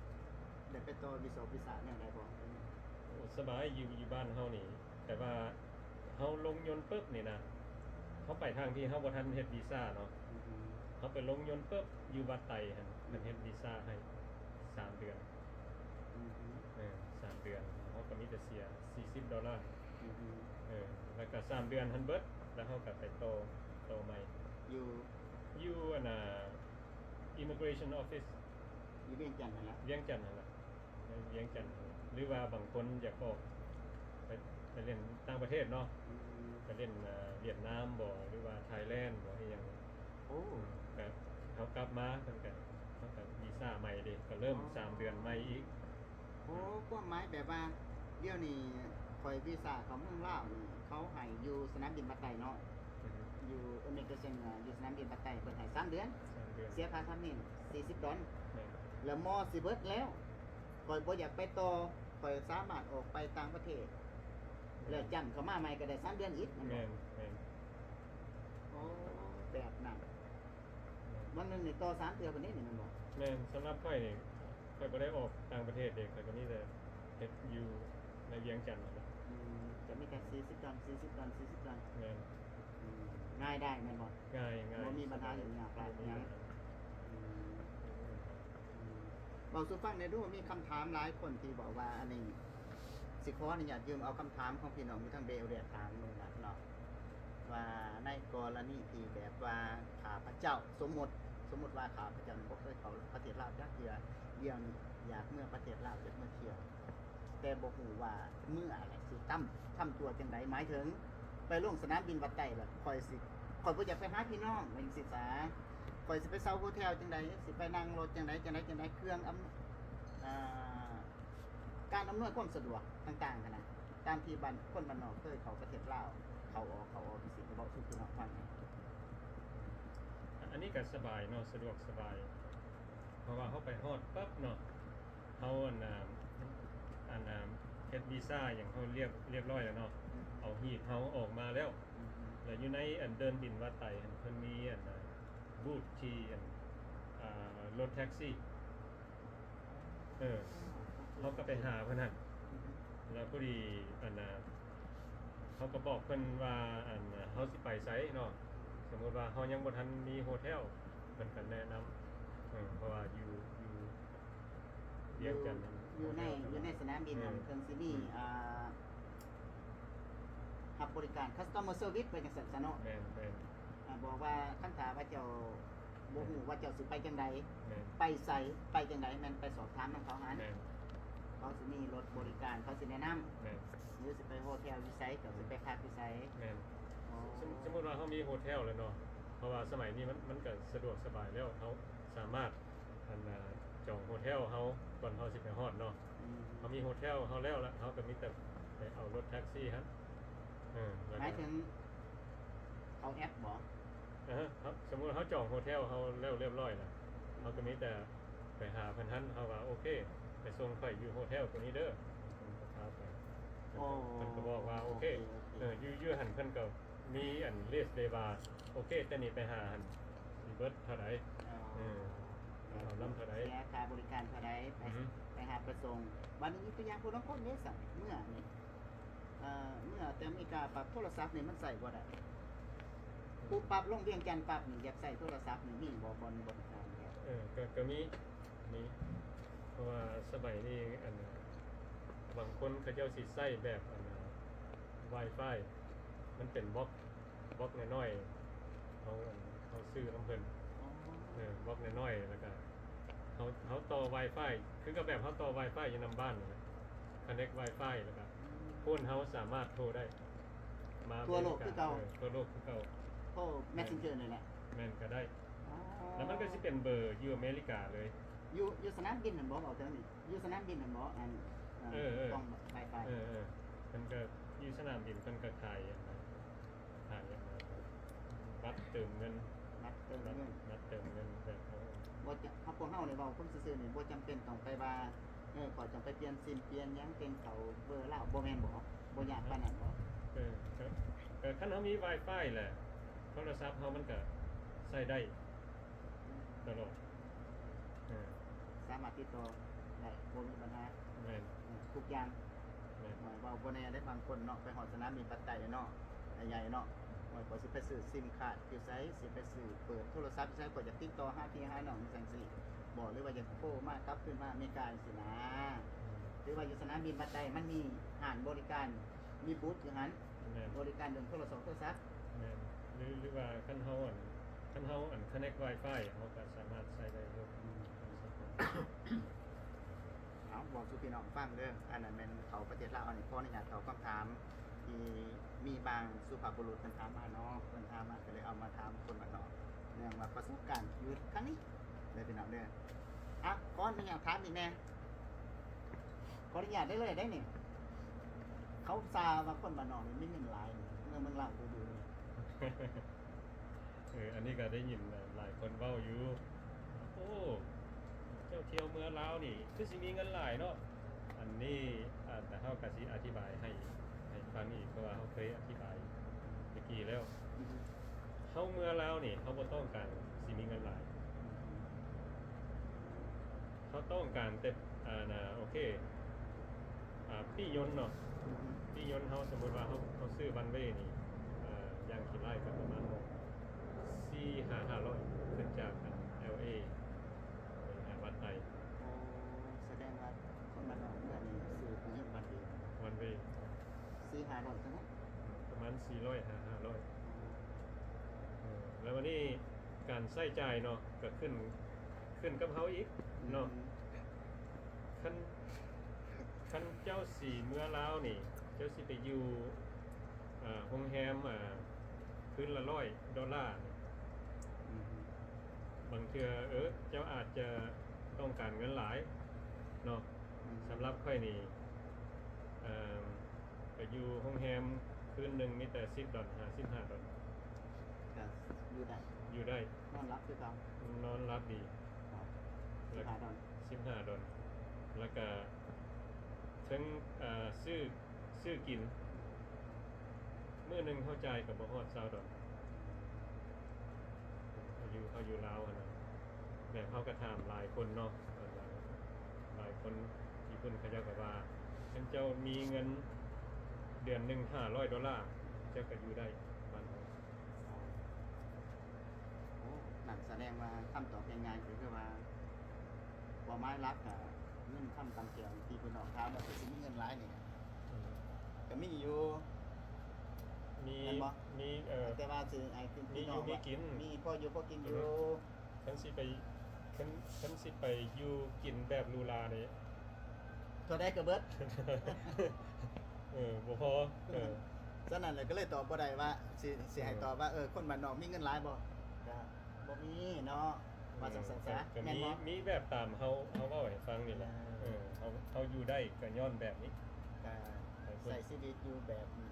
ໄດ້ໄປຕໍ່ວີຊອກວີຊາແນວໃດບໍ່? ໂອ້ ສະບາຍ ຢູ່ ຢູ່ບ້ານເຮົານີ້ ແຕ່ວ່າເຮົາລົງຍົນປຶບນີ້ນະ ເຮົາໄປທາງທີ່ເຮົາບໍ່ທັນເຮັດວີຊາເນາະ ອືຮຶ ເຮົາໄປລົງຍົນປຶບ ຢູ່ວັດໄຕຫັ້ນ ເພິ່ນເຮັດວີຊາໃຫ້ສາມເດືອນ. ອືຮຶ ເອີ ສາມເດືອນ ເຮົາກໍມີແຕ່ເສຍສີ່ສິບໂດລາ. ອືຮຶ ເອີ ແລ້ວກໍສາມເດືອນຫັ້ນເບິດ ແລ້ວເຮົາກໍໄປຕໍ່ ຕໍ່ໃໝ່ ຢູ່ ຢູ່ອັນນ່າ Immigration Office ຢູ່ວຽງຈັນຫັ້ນລະ ວຽງຈັນຫັ້ນລະ ໃນວຽງຈັນຫັ້ນລະ ຫຼືວ່າບາງຄົນຢາກອອກໄປ ໄປຫຼິ້ນຕ່າງປະເທດເນາະ ອືມ ໄປຫຼິ້ນ ເອີ ຫວຽດນາມບໍ ຫຼືວ່າໄທແລນບໍ ອີ່ຫຍັງ. ໂອ້ ອືມ ກໍເຮົາກັບມາ ເພິ່ນກໍ ເຮົາກໍວີຊາໃໝ່ເດ້ ກໍເລີ່ມ ອໍ ສາມເດືອນໃໝ່ອີກ. ໂອ້ ຄວາມໝາຍແບບວ່າ ດຽວນີ້ຂ້ອຍວີຊາເຂົ້າເມືອງລາວນີ້ ເຂົາໃຫ້ຢູ່ສະໜາມບິນບາດໄຕເນາະ ອືຮຶ ຢູ່ Immigration ຢູ່ສະໜາມບິນບາດໄຕ ເພິ່ນໃຫ້ສາມເດືອນ ສາມເດືອນ ເສຍຄ່າທຳນຽມສີ່ສິບດອນ ແມ່ນ ແລ້ວມໍຊິເບິດແລ້ວ ຂ້ອຍບໍ່ຢາກໄປຕໍ່ ຂ້ອຍສາມາດອອກໄປຕ່າງປະເທດ ແມ່ນ ແລ້ວຈ້ຳເຂົ້າມາໃໝ່ກໍໄດ້ສາມເດືອນອີກ ແມ່ນບໍ່? ແມ່ນ ແມ່ນ ໂອ້ ແບບນັ້ນ ແມ່ນ ວັນໜຶ່ງນີ້ຕໍ່ສາມເທື່ອພຸ້ນເດ້ນີ້ ແມ່ນບໍ່? ແມ່ນ ສຳລັບຂ້ອຍນີ້ ຂ້ອຍບໍ່ໄດ້ອອກຕ່າງປະເທດເດ້ ຂ້ອຍກໍມີແຕ່ເຮັດຢູ່ໃນວຽງຈັນຫັ້ນແຫຼະ. ອືມ ກໍມີແຕ່ສີ່ສິບດອນ ສີ່ສິບດອນ ສີ່ສິບດອນ ແມ່ນ. ອືມ ງ່າຍໄດ້ແມ່ນບໍ່? ງ່າຍໆ ບໍ່ມີບັນຫາຫຍຸ້ງຍາກຫຼາຍຫຍັງ. ອືມ ອືມ ເວົ້າສູ່ຟັງແດ່ດູ ມີຄຳຖາມຫຼາຍຄົນທີ່ບອກວ່າ ອັນນີ້ ຊິຂໍອະນຸຍາດຢືມເອົາຄຳຖາມຂອງພີ່ນ້ອງຢູ່ທາງເບລເຢຍຖາມເບິ່ງວ່າເນາະ ວ່າໃນກໍລະນີທີ່ແບບວ່າຂ້າພະເຈົ້າ ສົມມຸດ ສົມມຸດວ່າຂ້າພະເຈົ້ານີ້ບໍ່ເຄີຍເຂົ້າປະເທດລາວຈັກເທື່ອ ດຽວນີ້ຢາກເມືອປະເທດລາວ ຢາກເມືອທ່ຽວ ແຕ່ບໍ່ຮູ້ວ່າເມືອແລ້ວຊິທຳ ທຳຕົວຈັ່ງໃດ ໝາຍເຖິງໄປລົງສະໜາມບິນວັດໄຕແລ້ວ ຂ້ອຍຊິ ຂ້ອຍບໍ່ຢາກໄປຫາພີ່ນ້ອງ ແມ່ນຊິສາ ຂ້ອຍຊິໄປເຊົ່າໂຮເທວຈັ່ງໃດ ຊິໄປນັ່ງລົດຈັ່ງໃດ ຈັ່ງໃດ ຈັ່ງໃດ ເຄື່ອງອຳ ອ່າ ການອຳນວຍຄວາມສະດວກຕ່າງໆຫັ້ນນະ ຕາມທີ່ບ້ານ ຄົນບ້ານນອກເຄີຍເຂົ້າປະເທດລາວ ເຂົ້າອອກ ເຂົ້າອອກ ຈັ່ງຊີ້ ກໍເວົ້າສູ່ພີ່ນ້ອງຟັງແດ່. ອັນນີ້ກໍສະບາຍເນາະ ສະດວກສະບາຍ ເພາະວ່າເຮົາໄປຮອດປັບເນາະ ເຮົາ ອັນນ່າ ອັນນ່າ ເຮັດວີຊາຫຍັງເຮົາລຽບ ລຽບຮ້ອຍແລ້ວເນາະ ເອົາຮີດເຮົາອອກມາແລ້ວ ແລ້ວຢູ່ໃນ ອັນ ເດີ່ນບິນວັດໄຕຫັ້ນ ເພິ່ນມີ ອັນນ່າ ບູດທີ່ ອັນ ອ່າ ລົດແທັກຊີ ເອີ ເຮົາກໍໄປຫາເພິ່ນຫັ້ນ ແລ້ວພໍດີ ອັນນ່າ ເຮົາກໍບອກເພິ່ນວ່າ ອັນ ເຮົາຊິໄປໃສເນາະ ສົມມຸດວ່າເຮົາຍັງບໍ່ທັນມີໂຮເທວ ເພິ່ນກໍແນະນຳ ເອີ ເພາະວ່າຢູ່ ຢູ່ວຽງຈັນ ຢູ່ໃນ ຢູ່ໃນສະໜາມບິນຫັ້ນ ເພິ່ນຊິມີ ອືມ ອ່າ ຮັບບໍລິການ customer service ໄປຈັ່ງຊັ້ນຊະເນາະ ແມ່ນໆ ອ່າ ບອກວ່າຄັນຖ້າວ່າເຈົ້າບໍ່ຮູ້ວ່າເຈົ້າຊິໄປຈັ່ງໃດ ແມ່ນ ໄປໃສ ໄປຈັ່ງໃດ ແມ່ນໄປສອບຖາມນຳເຂົາຫັ້ນ ແມ່ນ ເພ ເຂົາຊິມີລົດບໍລິການ ເຂົາຊິແນະນຳ ແມ່ນ ຫຼືຊິໄປໂຮເທວຢູ່ໃສ ເຈົ້າຊິໄປພັກຢູ່ໃສ. ແມ່ນ ໂອ້ ສົມ ສົມມຸດວ່າເຮົາມີໂຮເທວແລ້ວເນາະ ເພາະວ່າສະໄໝນີ້ມັນ ມັນກະສະດວກສະບາຍແລ້ວ ເຮົາສາມາດ ອັນ ອາ ຈອງໂຮເທວເຮົາກ່ອນເຮົາຊິໄປຮອດເນາະ. ອືມ ເຮົາມີໂຮເທວເຮົາແລ້ວລະ ເຮົາກະມີແຕ່ໄປເອົາລົດແທັກຊີຫັ້ນ. ເອີ ແລ້ວກະ ໝາຍເຖິງເອົາແອັບບໍ? ເອີ ເຮົາ ສົມມຸດເຮົາຈອງໂຮເທວເຮົາແລ້ວລຽບລ້ອຍລະ ເຮົາກະມີແຕ່ໄປຫາເພິ່ນຫັ້ນ ເຮົາວ່າ ໂອເຄ ໄປສົ່ງຂ້ອຍຢູ່ໂຮເທວໂຕນີ້ເດີ ເພິ່ນກະພາໄປ ເພິ່ນກະ ໂອ້ ເພິ່ນກະບອກວ່າ ໂອເຄ ໂອເຄ ໂອເຄ ເອີ ຢູ່ ຢູ່ຫັ້ນເພິ່ນກະ ມີອັນລິສເດວ່າ ໂອເຄ ແຕ່ນີ້ໄປຫາຫັ້ນຊິເບິດເທົ່າໃດ? ອໍ ເອີ ເອົານຳເທົ່າໃດ? ເສຍຄ່າບໍລິການເທົ່າໃດ? ໄປ ອືຮຶ ໄປຫາໄປສົ່ງ. ບາດນີ້ຍົກຕົວຢ່າງຜູ້ລາງຄົນເດ້ຊັ້ນ ເມື່ອນີ້ ເອີ ເມື່ອແຕ່ອາເມລິກາ ປັບໂທລະສັບນີ້ມັນໃຊ້ບໍ່ໄດ້ ອືມ ປຸບປັບ ລົງວຽງຈັນປັບນີ້ ຢາກໃຊ້ໂທລະສັບນີ້ ມີບໍ່ ບ່ອນບໍລິການແບບ? ເອີ ກະ ກະມີ ມີ ເພາະວ່າສະໄໝນີ້ ອັນ ບາງຄົນເຂົາເຈົ້າຊິໃຊ້ແບບ ອັນ ວາຍຟາຍ ມັນເປັນບັອກ ບັອກນ້ອຍໆ ເຮົາ ເຮົາຊື້ນຳເພິ່ນ ອໍ ເອີ ບັອກນ້ອຍໆ ແລ້ວກະເຮົາ ເຮົາຕໍ່ວາຍຟາຍ ຄືກັບແບບເຮົາຕໍ່ວາຍຟາຍຢູ່ນຳບ້ານນີ້ແຫຼະ ຄອນເນັກວາຍຟາຍ ແລ້ວກະ ອືມ ໂຟນເຮົາສາມາດໂທໄດ້ ມາທົ່ວໂລກຄືເກົ່າ ເອີ ທົ່ວໂລກຄືເກົ່າ ໂທແມັດເຊັນເຈີນີ້ແຫຼະ ແມ່ນ ກະໄດ້ ອໍ ແລ້ວມັນກະຊິເປັນເບີຢູ່ອາເມລິກາເລີຍ. ຢູ່ ຢູ່ສະໜາມບິນຫັ້ນບໍ? ເວົ້າເຖິງນີ້ ຢູ່ສະໜາມບິນຫັ້ນບໍ? ອັນ ເອີ ເອີ ເອີ ກ້ອງວາຍຟາຍ ເອີ ເອີ ເພິ່ນກະຢູ່ສະໜາມບິນ ເພິ່ນກະຂາຍອັນນັ້ນ ຂາຍອັນນັ້ນ ບັດເຕີມເງິນ ບັດເຕີມເງິນ ບັດເຕີມເງິນແບບເຮົາ ບໍ່ຈະ ເຮົາ ພວກເຮົານີ້ເວົ້າຄວາມຊື່ໆນີ້ ບໍ່ຈຳເປັນຕ້ອງໄປວ່າ ເອີ ຂ້ອຍຕ້ອງໄປປ່ຽນຊິມ ປ່ຽນຫຍັງ ແຕ່ງເຂົ້າເບີລາວ ບໍ່ແມ່ນບໍ? ບໍ່ຍາກປານນັ້ນບໍ? ເອີ ກະ ກະຄັນເຮົາມີວາຍຟາຍແຫຼະ ໂທລະສັບເຮົາມັນກະໃຊ້ໄດ້ຕະຫຼອດ. ເອີ ສາມາດຕິດຕໍ່ໄດ້ ບໍ່ມີບັນຫາ ແມ່ນ ເອີ ທຸກຢ່າງ ແມ່ນ ເວົ້າບໍ່ແນ່ເດ້ ບາງຄົນເນາະ ໄປຮອດສະໜາມບິນປັກໃຕ້ເນາະ ໃຫຍ່ໆ ເນາະ ຂ້ອຍຊິໄປຊື້ຊິມຄາດຢູ່ໃສ ຊິໄປຊື້ເບີໂທລະສັບຢູ່ໃສ ຂ້ອຍຢາກຕິດຕໍ່ຫາພີ່ຫານ້ອງຈັ່ງຊີ້ບໍ ຫຼືວ່າຢາກໂທມາກັບຄືນມາອາເມລິກາຈັ່ງຊີ້ນະ ອືມ ຫຼືວ່າຢູ່ສະໜາມບິນປັກໃຕ້ ມັນມີຮ້ານບໍລິການ ມີບູດຢູ່ຫັ້ນ ແມ່ນ ບໍລິການເລື່ອງໂທລະສັບ ໂທລະສັບ ແມ່ນ ຫຼື ຫຼືວ່າຄັນເຮົາ ອັນ ຄັນເຮົາ ອັນ ຄອນເນັກວາຍຟາຍ ເຮົາກະສາມາດໃຊ້ໄດ້ຢູ່ ອືມ ເອົາ ບອກສູ່ພີ່ນ້ອງຟັງເດີ ອັນນັ້ນແມ່ນເຂົ້າປະເທດລາວເຮົານີ້ ຂໍອະນຸຍາດຕອບຄຳຖາມທີ່ມີບາງສຸພາບບຸລຸດເພິ່ນຖາມມາເນາະ ເພິ່ນຖາມມາ ກະເລີຍເອົາມາຖາມຄົນບ້ານນອກ ເນື່ອງວ່າປະສົບການຢູ່ຄັ້ງນີ້ເດີ ພີ່ນ້ອງເດີ. ອ່ະ ຂໍອະນຸຍາດຖາມອີກແດ່ ຂໍອະນຸຍາດໄດ້ເລີຍໄດ໋ນີ້ ເຂົາວ່າຄົນບ້ານນອກນີ້ມີເງິນຫຼາຍ ເມືອເມືອງລາວດູໆ ເອີ ອັນນີ້ກະໄດ້ຍິນຫຼາຍຄົນເວົ້າຢູ່ ໂອ້ ເຈົ້າທ່ຽວເມືອລາວນີ້ຄືຊິມີເງິນຫຼາຍເນາະ ອັນນີ້ ອາ ແຕ່ເຮົາກະຊິອະທິບາຍໃຫ້ ໃຫ້ຟັງອີກ ເພາະວ່າເຮົາເຄີຍອະທິບາຍແຕ່ກີ້ແລ້ວ ເຮົາເມືອລາວນີ້ ເຮົາບໍ່ຕ້ອງການຊິມີເງິນຫຼາຍ ເຮົາຕ້ອງການແຕ່ ອາ ໂອເຄ ອາ ປີ້ຍົນເນາະ ປີ້ຍົນເຮົາ ສົມມຸດວ່າເຮົາ ເຮົາຊື້ວັນເວນີ້ ອາ ຢ່າງຂີ້ຮ້າຍກະປະມານສີ່ຫ້າຮ້ອຍ ຂຶ້ນຈາກ ແອລເອ ໄປຫາວັດໄຕ. ໂອ້ ສະແດງວ່າຄົນບ້ານນອກເມືອນີ້ຊື້ປີ້ຍົນວັນເວ ວັນເວ ສີ່ຫ້າຮ້ອຍເທົ່ານັ້ນ ປະມານສີ່ຮ້ອຍຫາຫ້າຮ້ອຍ ເອີ ແລ້ວບາດນີ້ການໃຊ້ຈ່າຍເນາະ ກະຂຶ້ນ ຂຶ້ນກັບເຮົາອີກເນາະ ອືມ ຄັນ ຄັນເຈົ້າຊິເມືອລາວນີ້ ເຈົ້າຊິໄປຢູ່ ເອີ ໂຮງແຮມ ເອີ ຄືນລະຮ້ອຍໂດລານີ້ ອືມ ບາງເທື່ອ ເອີ ເຈົ້າອາດຈະຕ້ອງການເງິນຫຼາຍເນາະ ອືມ ສຳລັບຂ້ອຍນີ້ ເອີ ໄປຢູ່ໂຮງແຮມຄືນໜຶ່ງມີແຕ່ສິບດອນ ຫ້າສິບຫ້າດອນ ກະຢູ່ໄດ້ ຢູ່ໄດ້ ນອນຫຼັບຄືເກົ່າ ນອນຫຼັບດີ ສິບຫ້າດອນ ສິບຫ້າດອນ ແລ້ວກະເຖິງ ເອີ ຊື້ ຊື້ກິນ ມື້ໜຶ່ງເຮົາຈ່າຍກະບໍ່ຮອດຊາວດອນ ເຮົາຢູ່ ເຮົາຢູ່ລາວຫັ້ນນະ ແບບເຮົາກະຖາມຫຼາຍຄົນເນາະ ຫຼາຍຄົນທີ່ພຸ້ນເຂົາເຈົ້າກະວ່າ ຄັນເຈົ້າມີເງິນເດືອນໜຶ່ງຫ້າຮ້ອຍໂດລາ ເຈົ້າກະຢູ່ໄດ້ບ້ານເຮົາ. ໂອ້ ນັ້ນສະແດງວ່າຄຳຕອບງ່າຍໆ ກະຄືວ່າ ເປົ້າໝາຍຫຼັກກະເງິນຄຳກຳແກ້ວ ທີ່ພີ່ນ້ອງຖາມວ່າຊິມີເງິນຫຼາຍນີ້ ອືມ ກະມີຢູ່ ມີ ແມ່ນບໍ່? ມີ ເອີ ແຕ່ວ່າຊິໃຫ້ພີ່ນ້ອງ ມີຢູ່ມີກິນ ມີພໍຢູ່ພໍກິນຢູ່ ອືມ ຄັນຊິໄປ ຄັນ ຄັນຊິໄປຢູ່ກິນແບບຫຼູຫຼານີ້ ເທົ່າໃດກໍເບິດ. ເອີ ບໍ່ພໍ ເອີ ສະນັ້ນແຫຼະ ກໍເລີຍຕອບບໍ່ໄດ້ວ່າ ຊິ ຊິໃຫ້ຕອບວ່າ ເອີ ຄົນບ້ານນອກມີເງິນຫຼາຍບໍ່? ກໍບໍ່ມີເນາະ ວ່າຈັ່ງຊັ້ນຊະ. ກໍມີ ແມ່ນບໍ່? ມີແບບຕາມເຮົາ ເຮົາເວົ້າໃຫ້ຟັງນີ້ແຫຼະ. ເອີ ເອີ ເຮົາ ເຮົາຢູ່ໄດ້ກໍຍ້ອນແບບນີ້ ກໍໃຊ້ຊີວິດຢູ່ແບບນີ້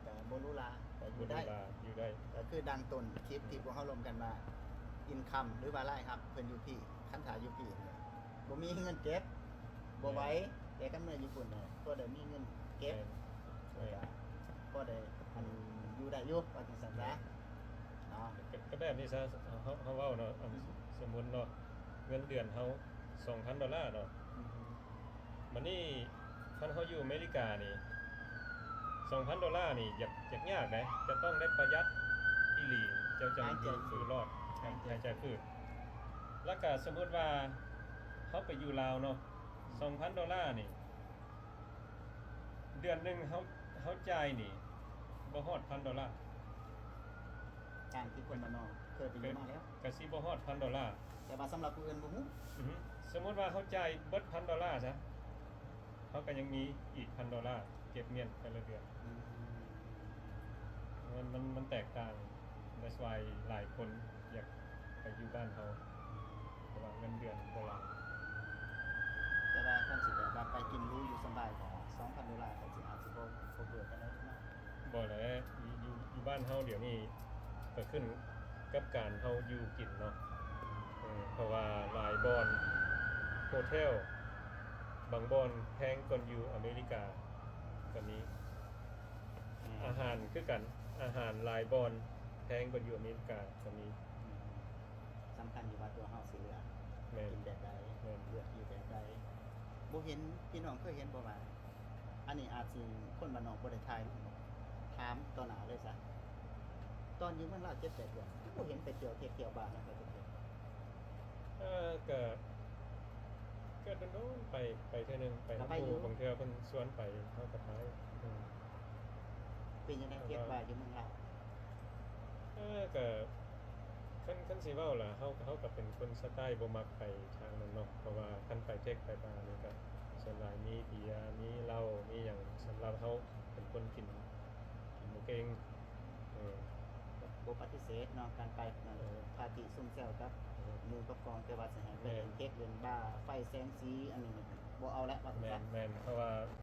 ກໍບໍ່ຫຼູຫຼາ ກໍຢູ່ໄດ້ ຢູ່ໄດ້ ກໍຄືດັ່ງຕົ້ນຄລິບທີ່ພວກເຮົາລົມກັນວ່າ income ຫຼືວ່າລາຍຮັບເພິ່ນຢູ່ພີ້ ຄັນຖ້າຢູ່ພີ້ ບໍ່ມີເງິນເກັບ ບໍ່ໄຫວ. ແຕ່ຄັນເມື່ອຢູ່ພຸ້ນ ພໍໄດ້ມີເງິນເກັບ ແມ່ນ ແລ້ວກໍພໍໄດ້ ອັນ ຢູ່ໄດ້ຢູ່ ວ່າຈັ່ງຊັ້ນຊະເນາະ. ກໍ ກໍແບບນີ້ຊະ ເຮົາ ເຮົາເວົ້າເນາະ ອັນ ສົມມຸດເນາະ ເງິນເດືອນເຮົາສອງພັນໂດລາເນາະ. ບັດນີ້ ຄັນເຮົາຢູ່ອາເມລິການີ້ ສອງພັນໂດລານີ້ ຢາກ ຢາກຍາກເດ້ ຈະຕ້ອງໄດ້ປະຢັດອີ່ຫຼີ ເຈົ້າຈັ່ງຢູ່ ຢູ່ລອດ ຫາຍໃຈ ຫາຍໃຈຝືດ. ແລ້ວກະສົມມຸດວ່າເຮົາໄປຢູ່ລາວເນາະ ສອງພັນໂດລານີ້ ເດືອນໜຶ່ງເຮົາ ເຮົາຈ່າຍນີ້ ບໍ່ຮອດພັນໂດລາ. ຕ່າງທີ່ຄົນບ້ານນອກເຄີຍໄປຢູ່ມາແລ້ວ ກະຊິບໍ່ຮອດພັນໂດລາ ແຕ່ວ່າສຳລັບຜູ້ອື່ນບໍ່ຮູ້. ອື ສົມມຸດວ່າເຮົາຈ່າຍເບິດພັນໂດລາຊະ ເຮົາກໍຍັງມີອີກພັນໂດລາເກັບມ້ຽນແຕ່ລະເດືອນ. ອື ມັນ ມັນ ມັນແຕກຕ່າງ that's why ຫຼາຍຄົນຢາກໄປຢູ່ບ້ານເຮົາ ເພາະວ່າເງິນເດືອນບໍ່ຫຼາຍ. ແຕ່ວ່າຄັນຊິແບບວ່າໄປກິນຫຼູຢູ່ສະບາຍ ກໍສອງພັນໂດລາ ກໍຊິອາດຊິບໍ່ ບໍ່ເບີປານໃດເນາະ. ບໍ່ແຫຼະ ຢູ່ ຢູ່ ຢູ່ບ້ານເຮົາດຽວນີ້ກໍຂຶ້ນກັບການເຮົາຢູ່ກິນເນາະ. ເອີ ເພາະວ່າຫຼາຍບ່ອນ ໂຮເທວບາງບ່ອນແພງກວ່າຢູ່ອາເມລິກາກໍມີ. ອື ອາຫານຄືກັນ ອາຫານຫຼາຍບ່ອນແພງກວ່າຢູ່ອາເມລິກາກໍມີ. ອື ສຳຄັນຢູ່ວ່າຕົວເຮົາຊິເລືອກ ແມ່ນ ກິນແບບໃດ ແມ່ນ ເລືອກຢູ່ແບບໃດ. ບໍ່ເຫັນ ພີ່ນ້ອງເຄີຍເຫັນບໍ່ວ່າ ອັນນີ້ອາດຊິຄົນບ້ານນອກບໍ່ໄດ້ຖ່າຍ ຖາມຕໍ່ໜ້າເລີຍຊະ ຕອນຢູ່ເມືອງລາວເຈັດແປດເດືອນ ຄືບໍ່ເຫັນໄປທ່ຽວເທດທ່ຽວບ້ານໃຫ້ເຂົາຈັກເທື່ອ? ເອີ ກະ ກະດົນໆໄປ ໄປເທື່ອໜຶ່ງ ໄປນຳໝູ່ ບາງເທື່ອເພິ່ນຊວນໄປ ເຮົາກະໄປ. ອື ເປັນຈັ່ງໃດ ເພດວ່າຢູ່ເມືອງລາວ? ເອີ ກະ ຄັນ ຄັນຊິເວົ້າລະ ເຮົາ ເຮົາກະເປັນຄົນສະໄຕບໍ່ມັກໄປທາງນັ້ນເນາະ ເພາະວ່າຄັນໄປເທດໄປບານີ້ກະ ສ່ວນຫຼາຍມີເບຍ ມີເຫຼົ້າ ມີຫຍັງ. ສຳລັບເຮົາເປັນຄົນກິນ ກິນບໍ່ເກັ່ງ. ເອີ ບໍ່ປະຕິເສດເນາະ ການໄປ ເອີ ປາຕີຊຸມແຊວກັບ ເອີ ໝູ່ກັບກອງ ແຕ່ວ່າຊິໃຫ້ໄປ ແມ່ນ ເຮັດເຫຼັ້ນບາ ໄຟແສງສີ ອັນນີ້ບໍ່ເອົາແຫຼະ ວ່າຊັ້ນ. ແມ່ນ ແມ່ນ ເພາະວ່າ